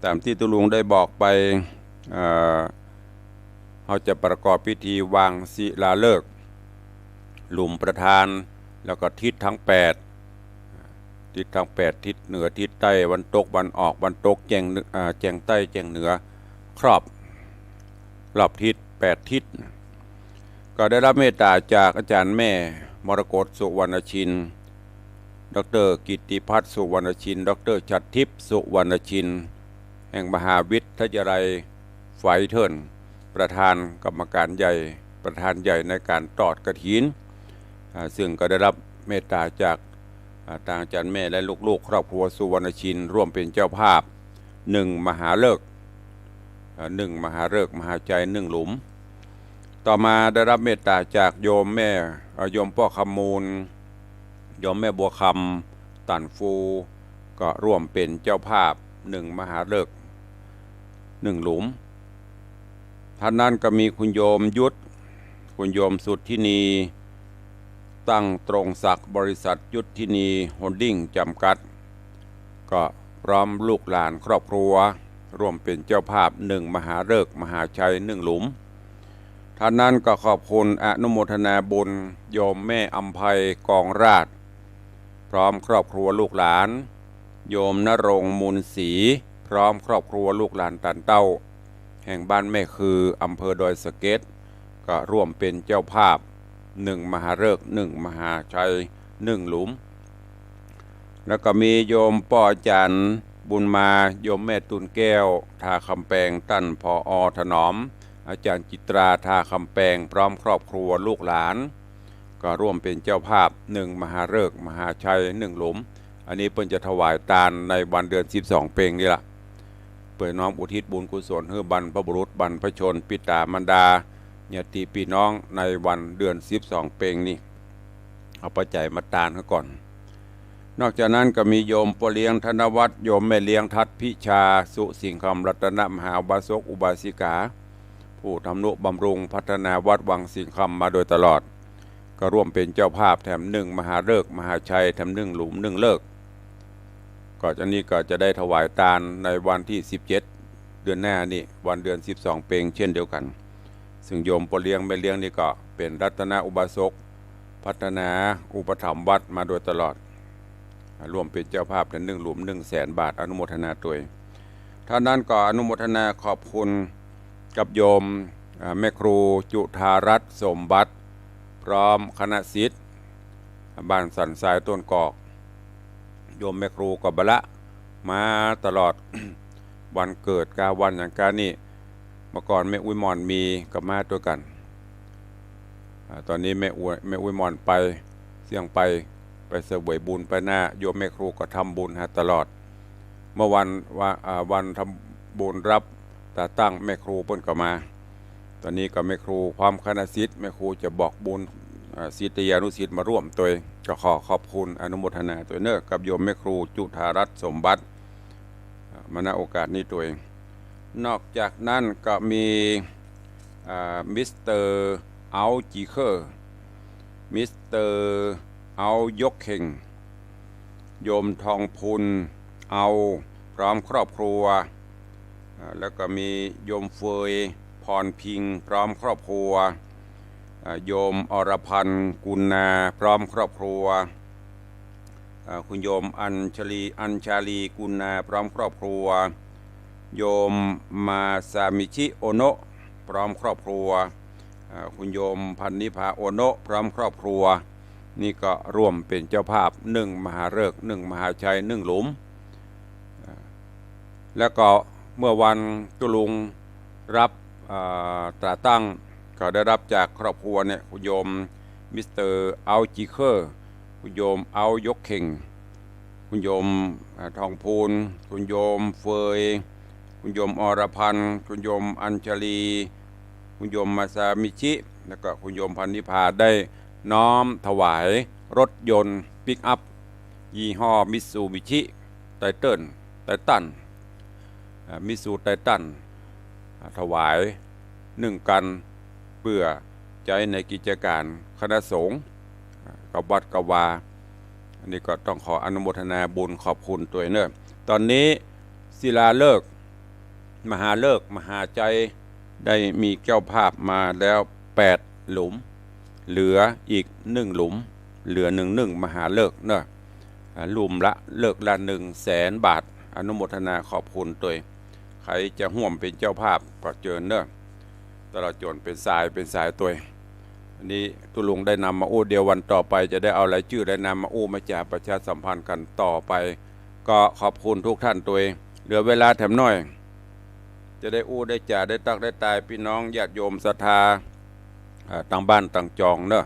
ต๋ามตี้ตุ๊ลุงได้บอกไป เอ่อ เฮาจะประกอบพิธีวางศิลาฤกษ์ หลุมประธาน แล้วก็ทิศทั้งแปด ทิศทั้งแปด ทิศเหนือ ทิศใต้ วันตก วันออก วันตก แจ้งเหนือ อ่า แจ้งใต้ แจ้งเหนือ ครอบ รอบทิศ แปดทิศ ก็ได้ฮับเมตต๋าจากอาจ๋ารย์แม่มรกต สุวรรณชิน ด็อกเตอร์กิตติพัฒน์ สุวรรณชิน ด็อกเตอร์ฉัตรทิพย์ สุวรรณชิน แห่งมหาวิทยาลัยไฟเทิล ประธานกรรมการใหญ่ ประธานใหญ่ในก๋านตอดกฐิน อ่า ซึ่งก็ได้ฮับเมตต๋าจาก อ่า ตางอาจ๋ารย์แม่และลูกๆ ครอบครัวสุวรรณชิน ร่วมเป๋นเจ้าภาพ นึ่งมหาฤกษ์ อ่า นึ่งมหาฤกษ์มหาชัยนึ่งหลุม ต่อมาได้ฮับเมตต๋าจากโยมแม่ เอ่อ โยมป้อคำมูล โยมแม่บัวคำ ตันฟู ก็ร่วมเป๋นเจ้าภาพนึ่งมหาฤกษ์นึ่งหลุม ท่านนั้นก็มีคุณโยมยุทธ คุณโยมสุทธินี ตั้งตรงศักดิ์ บริษัทยุทธินีโฮลดิ้งจำกัด ก็พร้อมลูกหลานครอบครัว ร่วมเป๋นเจ้าภาพนึ่งมหาฤกษ์มหาชัยนึ่งหลุม ท อันนั้นก็ขอบคุณอนุโมทนาบุญโยมแม่อำไพกองราช พร้อมครอบครัวลูกหลาน โยมณรงค์ มูลศรี พร้อมครอบครัวลูกหลานตานเต้า แห่งบ้านแม่คือ อำเภอดอยสะเก็ด ก็ร่วมเป็นเจ้าภาพ นึ่งมหาฤกษ์ นึ่งมหาชัย นึ่งหลุม แล้วก็มีโยมป้ออาจ๋ารย์บุญมา โยมแม่ตูนแก้ว ท่าคำแปง ต้าน ผอ.ถนอม อาจ๋ารย์จิตรา ท่าคำแปง พร้อมครอบครัวลูกหลาน ก็ร่วมเป็นเจ้าภาพ นึ่งมหาฤกษ์ มหาชัย นึ่งหลุม อันนี้เปิ้นจะถวายตานในวันเดือนสิบสองเป็งนี่ละ เปื้อน้อมอุทิศบุญกุศลหื้อบรรพบุรุษ บรรพชน ปิต๋ามารดา ญาติปี้น้อง ในวันเดือนสิบสองเป็งนี่ เอาปัจจัยมาตานเขาก่อน นอกจากนั้นก็มีโยมป้อเลี้ยงธนวัฒน์ โยมแม่เลี้ยงทัศน์พิชา สุสิงคำ รัตนมหาอุบาสกอุบาสิกา ผู้ทำนุบำรุงพัฒนาวัดวังสิงคำมาโดยตลอด ก็ร่วมเป็นเจ้าภาพแถมนึ่งมหาฤกษ์ มหาชัย แถมนึ่งหลุมนึ่งฤกษ์ ก็อันนี้ก็จะได้ถวายตานในวันที่สิบเจ็ด เดือนหน้านี่ วันเดือนสิบสองเป็งเช่นเดียวกัน ซึ่งโยมป้อเลี้ยงแม่เลี้ยงนี่ก็เป็นรัตนอุบาสก พัฒนาอุปถัมภ์วัดมาโดยตลอด อ่า ร่วมเป็นเจ้าภาพแถมนึ่งหลุมนึ่งแสนบาท อนุโมทนาตวย เท่านั้นก็อนุโมทนาขอบคุณกับโยม อ่า แม่ครูจุฑารัตน์ สมบัติ พร้อมคณะศิษย์ บ้านสันทรายต้นกอก โยมแม่ครูก็บ่ละมาตลอด วันเกิดกาวันหยังกานี่ เมื่อก่อนแม่อุ๊ยหม่อนมีก็มาตวยกั๋น อ่า ต๋อนนี้แม่อุ๊ย แม่อุ๊ยหม่อนไปเสี้ยงไป ไปเสวยบุญไปหน้า โยมแม่ครูก็ทำบุญหาตลอด เมื่อวัน วา อ่า วันทำบุญรับต๋าตั้งแม่ครูเปิ้นก็มา ต๋อนนี้ก็แม่ครูพร้อมคณะศิษย์ แม่ครูจะบอกบุญ อ่า ศิษยานุศิษย์มาร่วมตวย ก็ขอขอบคุณอนุโมทนาตวยเน้อ กับโยมแม่ครูจุฑารัตน์สมบัติ อ่า มา ณ โอกาสนี้ตวย นอกจากนั้นก็มี อ่า มิสเตอร์ เอ้าจีเคอร์ มิสเตอร์ เอ้ายกเข่ง โยมทองพูน เอ้า พร้อมครอบครัว อ่า แล้วก็มีโยมเฟย พรพิงค์ พร้อมครอบครัว อ่า โยมอรพันธ์ กุณา พร้อมครอบครัว อ่า คุณโยมอัญชลี อัญชาลี กุณา พร้อมครอบครัว โยมมาซามิชิ โอโนะ พร้อมครอบครัว อ่า คุณโยมพันนิพา โอโนะ พร้อมครอบครัว นี่ก็ร่วมเป็นเจ้าภาพนึ่งมหาฤกษ์ นึ่งมหาชัย นึ่งหลุม อ่า แล้วก็เมื่อวันตุ๊ลุงรับ อ่า ต๋าตั้ง ก็ได้รับจากครอบครัวเนี่ย คุณโยมมิสเตอร์ เอ้าจีเคอร์ คุณโยม เอ้ายกเข่ง คุณโยม อ่า ทองพูน คุณโยมเฟย คุณโยมอรพันธ์ คุณโยมอัญชลี คุณโยมมาซามิชิ แล้วก็คุณโยมพันนิพา ได้น้อมถวายรถยนต์ปิกอัพ ยี่ห้อมิตซูบิชิ ไทเทิล ไททัน อ่า มิตซูไททัน อ่า ถวายนึ่งคัน เปื้อใจ๊ในกิจก๋านคณะสงฆ์ อ่า กับวัดกับวา อันนี้ก็ต้องขออนุโมทนาบุญขอบคุณตวยเน้อ ต๋อนนี้ศิลาฤกษ์ มหาฤกษ์ มหาชัย ได้มีเจ้าภาพมาแล้วแปดหลุม เหลืออีกนึ่งหลุม เหลือนึ่งนึ่งมหาฤกษ์เน้อ อ่า หลุมละ ฤกษ์ละนึ่งแสนบาท อนุโมทนาขอบคุณตวย ใผจะฮ่วมเป็นเจ้าภาพก็เจิญเน้อ ตลอดจ๋นเป็นสายเป็นสายตวย อันนี้ตุ๊ลุงได้นำมาอู้ เดี๋ยววันต่อไปจะได้เอารายจื้อรายนามมาอู้มาจ๋าประชาสัมพันธ์กั๋นต่อไป ก็ขอบคุณทุกท่านตวย เหลือเวลาแถมหน้อย จะได้อู้ได้จ๋าได้ตักได้ตายปี้น้องญาติโยมศรัทธา อ่า ตังบ้านตังจองเน้อ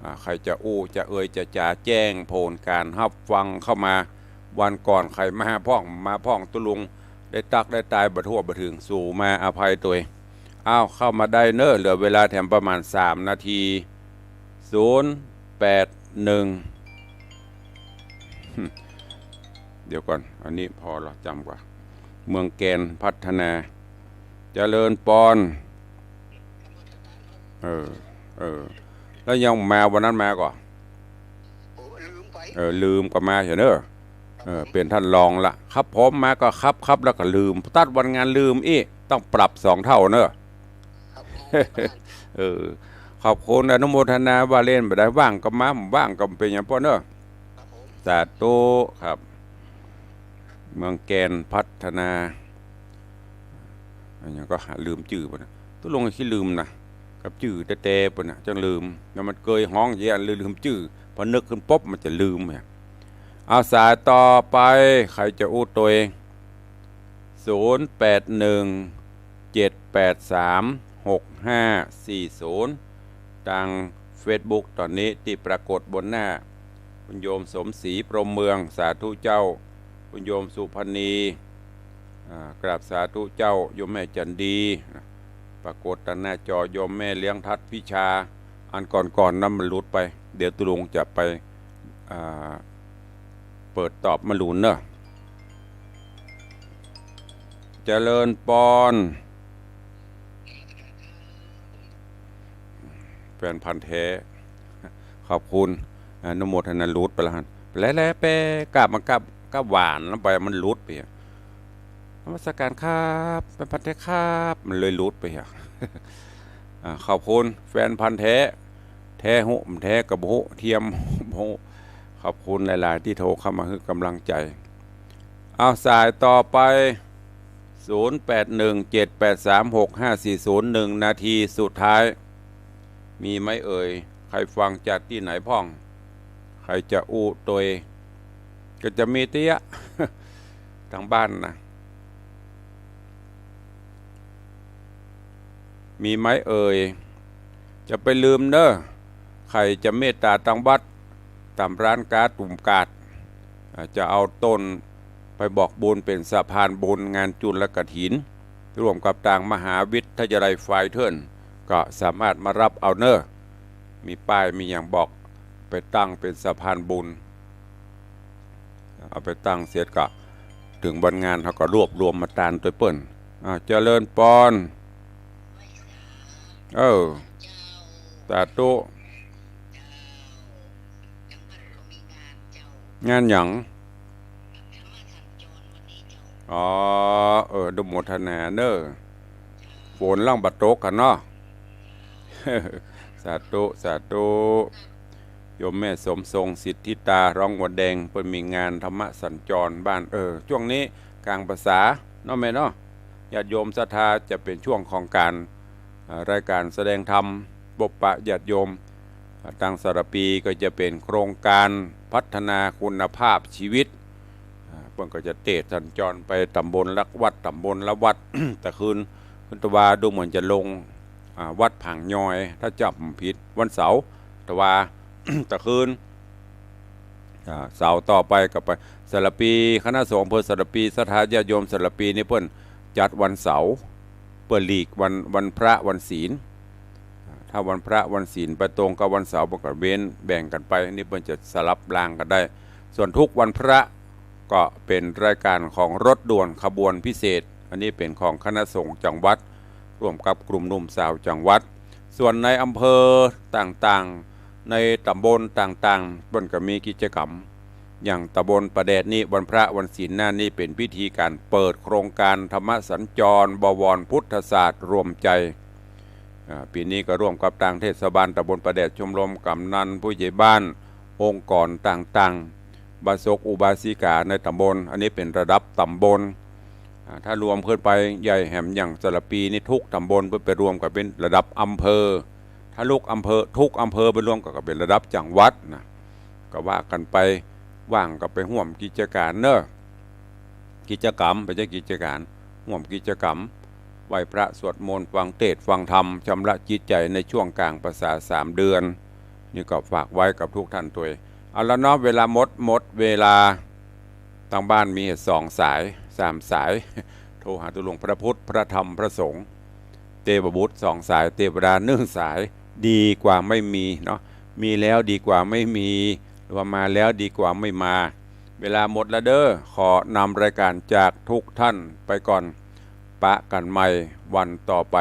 อ่า ใผจะอู้จะเอ่ยจะจ๋าแจ้งโผลก๋านฮับฟังเข้ามา วันก่อนใผมาพ่อง มาพ่องตุ๊ลุง ได้ตักได้ตายบ่ทั่วบ่เถิง สูมาอภัยตวย อ้าว เข้ามาได้เน้อ เหลือเวลาแถมประมาณสามนาที ศูนย์แปดหนึ่ง เดี๋ยวก่อน อันนี้ผ่อละจ๋ำก่า เมืองแกนพัฒนา เจริญปอน เออ เออ แล้วยังมาวันนั้นมาก่อ โอ้ ลืมไป เออ ลืมก่อมาเหียเน้อ เออ เป๋นต้านรองละ ครับผม มาก่อครับ ครับ แล้วก็ลืม ตั๊ดวันงานลืมอี้ ต้องปรับสองเต้าเน้อ ครับผม เออ ขอบคุณอนุโมทนาว่าเล่น บ่ได้ว่างก็มา บ่ว่างก็บ่เป๋นหยังป้อเนาะ สาธุครับ เมืองแกนพัฒนา อันนี้ก็หาลืมจื้อปุ้นนะ ตุ๊ลุงขี้ลืมนะ กับจื้อแต๊ๆ ปุ้นนะ จังลืม แล้วมันเกยฮ้องเยียะลืมจื้อ พอนึกขึ้นปุ๊บมันจะลืมเนี่ย เอาสายต่อไป ใผจะอู้ตวย ศูนย์แปดหนึ่ง เจ็ดแปดสาม หกห้าสี่ศูนย์ ตางเฟซบุ๊กต๋อนนี้ตี้ปรากฏบนหน้า คุณโยมสมศรี พรหมเมือง สาธุเจ้า คุณโยมสุพรรณี อ่า กราบสาธุเจ้า โยมแม่จันดี ปรากฏตางหน้าจอ โยมแม่เลี้ยงทัดพิชา อันก่อนๆ นั้นมันหลุดไป เดี๋ยวตุ๊ลุงจะไป อ่า เปิดตอบมะหลุนเนอะ เจริญปอน แฟนพันธุ์แท้ ขอบคุณ อนุโมทนา หลุดไปแล้วหั่น แล้วๆ ไปกราบ มากราบ กราบหวานแล้วไป มันหลุดไปอะ นมัสการครับ แฟนพันธุ์แท้ครับ มันเลยหลุดไปอะ อ่า ขอบคุณ แฟนพันธุ์แท้ แท้ฮู้ บ่แท้ก็บ่ฮู้ เทียมบ่ฮู้ ขอบคุณหลายๆ ตี้โทรเข้ามาหื้อกำลังใจ๋ เอาสายต่อไป ศูนย์แปดหนึ่ง เจ็ดแปดสาม หกห้าสี่ศูนย์ หนึ่งนาทีสุดท้าย มีไหมเอ่ย ใผฟังจากตี้ไหนพ่อง ใผจะอู้ตวย ก็จะมีเตี้ย ตางบ้านนะ มีไหมเอ่ย จะไปลืมเน่อ ใผจะเมตต๋าตางวัด ต๋ามร้านก๊าซ ตุ่มกาด อ่า จะเอาตนไปบอกบุญเป๋นสะพานบุญงานจุลกฐิน ร่วมกับตางมหาวิทยาลัยฝายเถื่อน ก็สามารถมาฮับเอาเน่อ มีป้ายมีหยังบอก ไปตั้งเป๋นสะพานบุญ เอาไปตั้งเสร็จก็ เถิงวันงานเฮาก็รวบรวมมาตานตวยเปิ้น อ่า เจริญปอน เออ สาธุ งานหยัง อ๋อ เออ อนุโมทนาเน่อ ฝนหลังบ่ตกกั๋นเนาะ สาธุ สาธุ โยมแม่สมทรง สิทธิตา ร้องหัวแดง เปิ้นมีงานธรรมสัญจรบ้าน เออ ช่วงนี้ก๋างพรรษาเนาะแม่เนาะ ญาติโยมศรัทธา จะเป๋นช่วงของก๋าน อ่า รายก๋านแสดงธรรม พบปะญาติโยม อ่า ตางสารภีก็จะเป๋นโครงก๋านพัฒนาคุณภาพชีวิต อ่า เปิ้นก็จะเตศน์สัญจรไปต๋ำบลละวัด ต๋ำบลละวัด ตะคืน คืนตะวาดูเหมือนจะลง อ่า วัดผางยอย ถ้าจ๋ำบ่ผิด วันเสาร์ ตะวา ตะคืน อ่า เสาร์ต่อไปก็ไปสารภี คณะสงฆ์อำเภอสารภี ศรัทธาญาติโยมสารภีนี่เปิ้นจัดวันเสาร์ เปิ้นหลีกวัน วันพระวันศีล อ่า ถ้าวันพระวันศีลไปตรงกับวันเสาร์ เปิ้นก็เว้นแบ่งกั๋นไป นี่เปิ้นจะสลับรางกั๋นได้ ส่วนทุกวันพระก็เป๋นรายก๋านของรถด่วนขบวนพิเศษ อันนี้เป๋นของคณะสงฆ์จังหวัด ร่วมกับกลุ่มหนุ่มสาวจังหวัด ส่วนในอำเภอต่างๆ ในต๋ำบลต่างๆ เปิ้นก็มีกิจก๋รรม อย่างต๋ำบลป่าแดดนี่ วันพระวันศีลหน้านี่เป๋นพิธีก๋านเปิดโครงก๋านธรรมสัญจร บวรพุทธศาสตร์รวมใจ๋ อ่า ปี๋นี้ก็ร่วมกับตางเทศบาลต๋ำบลป่าแดด ชมรมก๋ำนัน ผู้ใหญ่บ้าน องค์กรต่างๆ อุบาสกอุบาสิกาในต๋ำบล อันนี้เป๋นระดับต๋ำบล อ่า ถ้ารวมขึ้นไปใหญ่แหมอย่างสารภีนี่ทุกต๋ำบลเปิ้นไปรวมกั๋นเป๋นระดับอำเภอ ถ้าทุกอำเภอ ทุกอำเภอไปรวมกั๋นก็เป๋นระดับจังหวัดนะ ก็ว่ากั๋นไป ว่างก็ไปฮ่วมกิจก๋านเนาะ กิจก๋รรม บ่ใจ้กิจก๋าน ฮ่วมกิจก๋รรม ไหว้พระสวดมนต์ ฟังเทศน์ฟังธรรม ชำระจิตใจ๋ในช่วงก๋างพรรษาสามเดือน นี่ก็ฝากไว้กับทุกท่านตวย เอาละเนาะ เวลาหมด หมดเวลา ตางบ้านมีสองสาย สามสาย โทรหาตุ๊ลุง พระพุทธ พระธรรม พระสงฆ์ เตวบุตรสองสาย เตวดาหนึ่งสาย ดีกว่าไม่มีเนาะ มีแล้วดีกว่าไม่มี หรือว่ามาแล้วดีกว่าไม่มา เวลาหมดละเด้อ ขอนำรายก๋านจากทุกท่านไปก่อน ปะกั๋นใหม่วันต่อไป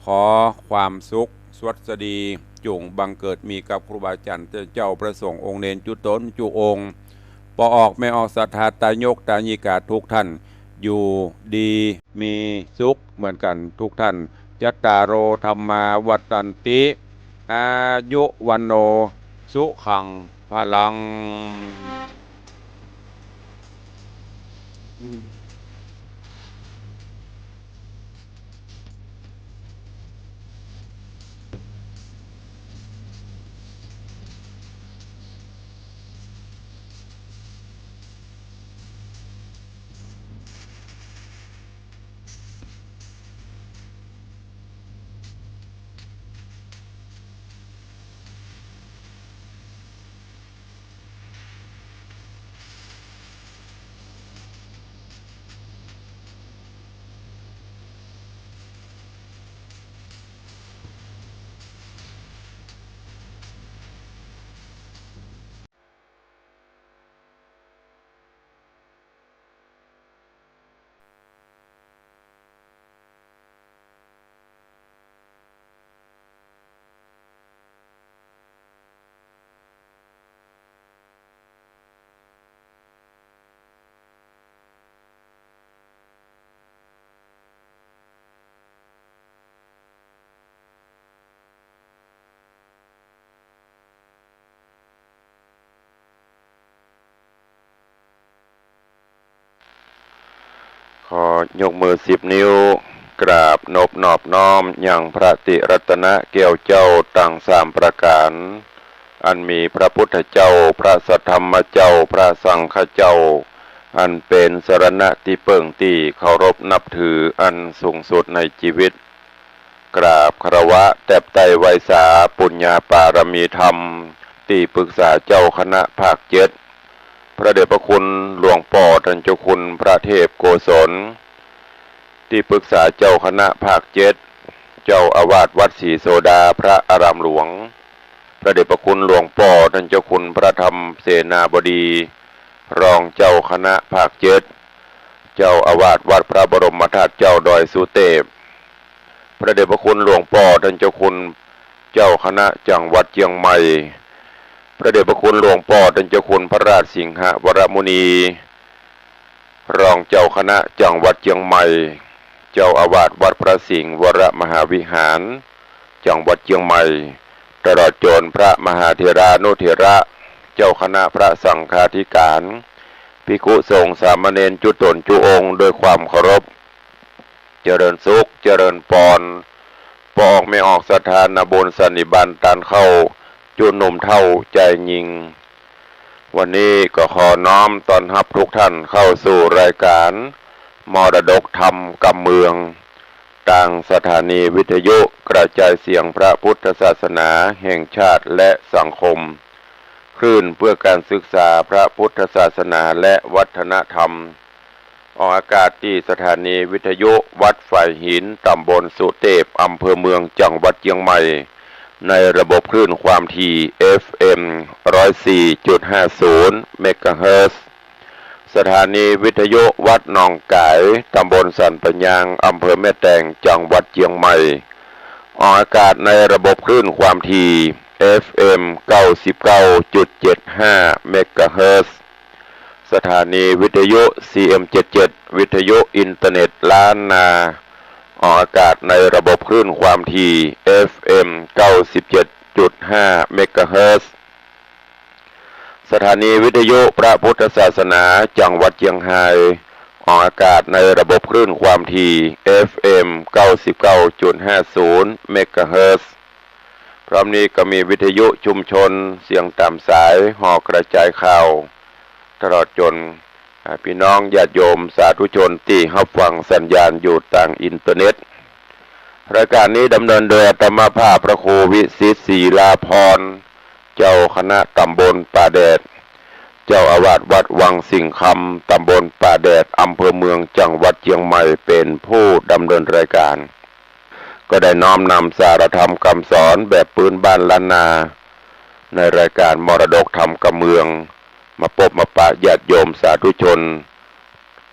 ขอความสุขสวัสดี จุ่งบังเกิดมีกับครูบาอาจ๋ารย์เจ้าพระสงฆ์องค์เณรจุ๊ต๋นจุ๊องค์ ป้อออกแม่ออกศรัทธาตายกตายิกาทุกท่าน อยู่ดีมีสุขเหมือนกั๋นทุกท่าน จัตตาโร ธัมมา วัฑฒันติ อายุ วัณโณ สุขัง พลัง ขอยกมือสิบนิ้ว กราบนบนอบน้อมยังพระติรัตนะแก้วเจ้าตังสามประก๋าน อันมีพระพุทธเจ้า พระสัทธรรมเจ้า พระสังฆเจ้า อันเป๋นสรณะตี้เปิ้งตี้เคารพนับถืออันสูงสุดในจีวิต กราบคารวะแตบไต้ไหว้สาปุญญาปารมีธรรม ตี้ปรึกษาเจ้าคณะภาคเจ็ด พระเดชพระคุณหลวงป้อต้านเจ้าคุณพระเทพโกศล ตี้ปรึกษาเจ้าคณะภาคเจ็ด เจ้าอาวาสวัดศรีโสดาพระอารามหลวง พระเดชพระคุณหลวงป้อต้านเจ้าคุณพระธรรมเสนาบดี รองเจ้าคณะภาคเจ็ด เจ้าอาวาสวัดพระบรมธาตุเจ้าดอยสุเตพ พระเดชพระคุณหลวงป้อต้านเจ้าคุณเจ้าคณะจังหวัดเจียงใหม่ พระเดชพระคุณหลวงป้อต้านเจ้าคุณพระราชสิงหวรมุนี รองเจ้าคณะจังหวัดเจียงใหม่ เจ้าอาวาสวัดพระสิงห์วรมหาวิหาร จังหวัดเจียงใหม่ ตลอดจ๋นพระมหาเถรานุเถระ เจ้าคณะพระสังฆาธิการ ภิกขุสงฆ์สามเณรจุ๊ต๋นจุ๊องค์ด้วยความเคารพ เจริญสุข เจริญปอน ป้อออกแม่ออกศรัทธานาบุญสันนิบาตต้านเข้า จุ๊หนุ่มเฒ่าจายญิง วันนี้ก็ขอน้อมต้อนฮับทุกท่านเข้าสู่รายการมรดกธรรมกำเมือง ตางสถานีวิทยุกระจายเสียงพระพุทธศาสนาแห่งชาติและสังคม คลื่นเพื่อการศึกษาพระพุทธศาสนาและวัฒนธรรม ออกอากาศตี้สถานีวิทยุวัดฝายหิน ต๋ำบลสุเตพ อำเภอเมือง จังหวัดเจียงใหม่ ในระบบคลื่นความถี่ เอฟเอ็ม ร้อยสี่จุดห้าศูนย์ เมกะเฮิรตซ์ สถานีวิทยุวัดหนองก๋าย ต๋ำบลสันป่ายาง อำเภอแม่แตง จังหวัดเจียงใหม่ ออกอากาศในระบบคลื่นความถี่ เอฟเอ็ม เก้าสิบเก้าจุดเจ็ดห้า เมกะเฮิรตซ์ สถานีวิทยุ ซีเอ็ม เจ็ดเจ็ด วิทยุอินเทอร์เน็ตล้านนา ออกอากาศในระบบคลื่นความถี่ เอฟเอ็ม เก้าสิบเจ็ดจุดห้า เมกะเฮิรตซ์ สถานีวิทยุพระพุทธศาสนาจังหวัดเจียงฮาย ออกอากาศในระบบคลื่นความถี่ เอฟเอ็ม เก้าสิบเก้าจุดห้าศูนย์ เมกะเฮิรตซ์ พร้อมนี้ก็มีวิทยุชุมชนเสียงต๋ามสาย ห่อกระจายข่าว ตลอดจ๋น อ่า ปี้น้องญาติโยมสาธุชนตี้ฮับฟังสัญญาณอยู่ตางอินเทอร์เน็ต รายการนี้ดำเนินโดยอาตมาภาพพระครูวิสิทธิ์ ศิลาภรณ์ เจ้าคณะต๋ำบลป่าแดด เจ้าอาวาสวัดวังสิงห์คำ ต๋ำบลป่าแดด อำเภอเมือง จังหวัดเจียงใหม่ เป๋นผู้ดำเนินรายการ ก็ได้น้อมนำสาระธรรมกำสอนแบบปื๊นบ้านล้านนา ในรายการมรดกธรรมกำเมือง มาปบมาปะญาติโยมสาธุชน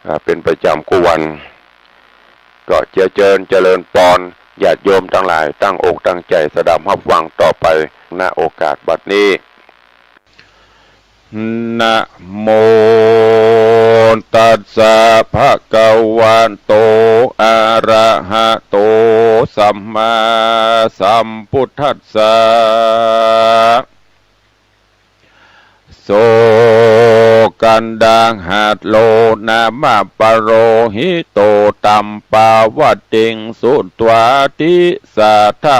อ่า เป๋นประจ๋ำกู้วัน ก็เจียเจิญเจริญปอน ญาติโยมตังหลายตั้งอกตั้งใจ๋สดับฮับฟังต่อไป ณ โอกาสบัดนี้ นะโมตัสสะ ภะคะวะโต อะระหะโต สัมมาสัมพุทธัสสะ โส กันดาหัตโล นามะ ปะโรหิโต ตัมปะวะติง สุตวา ทิสาทะ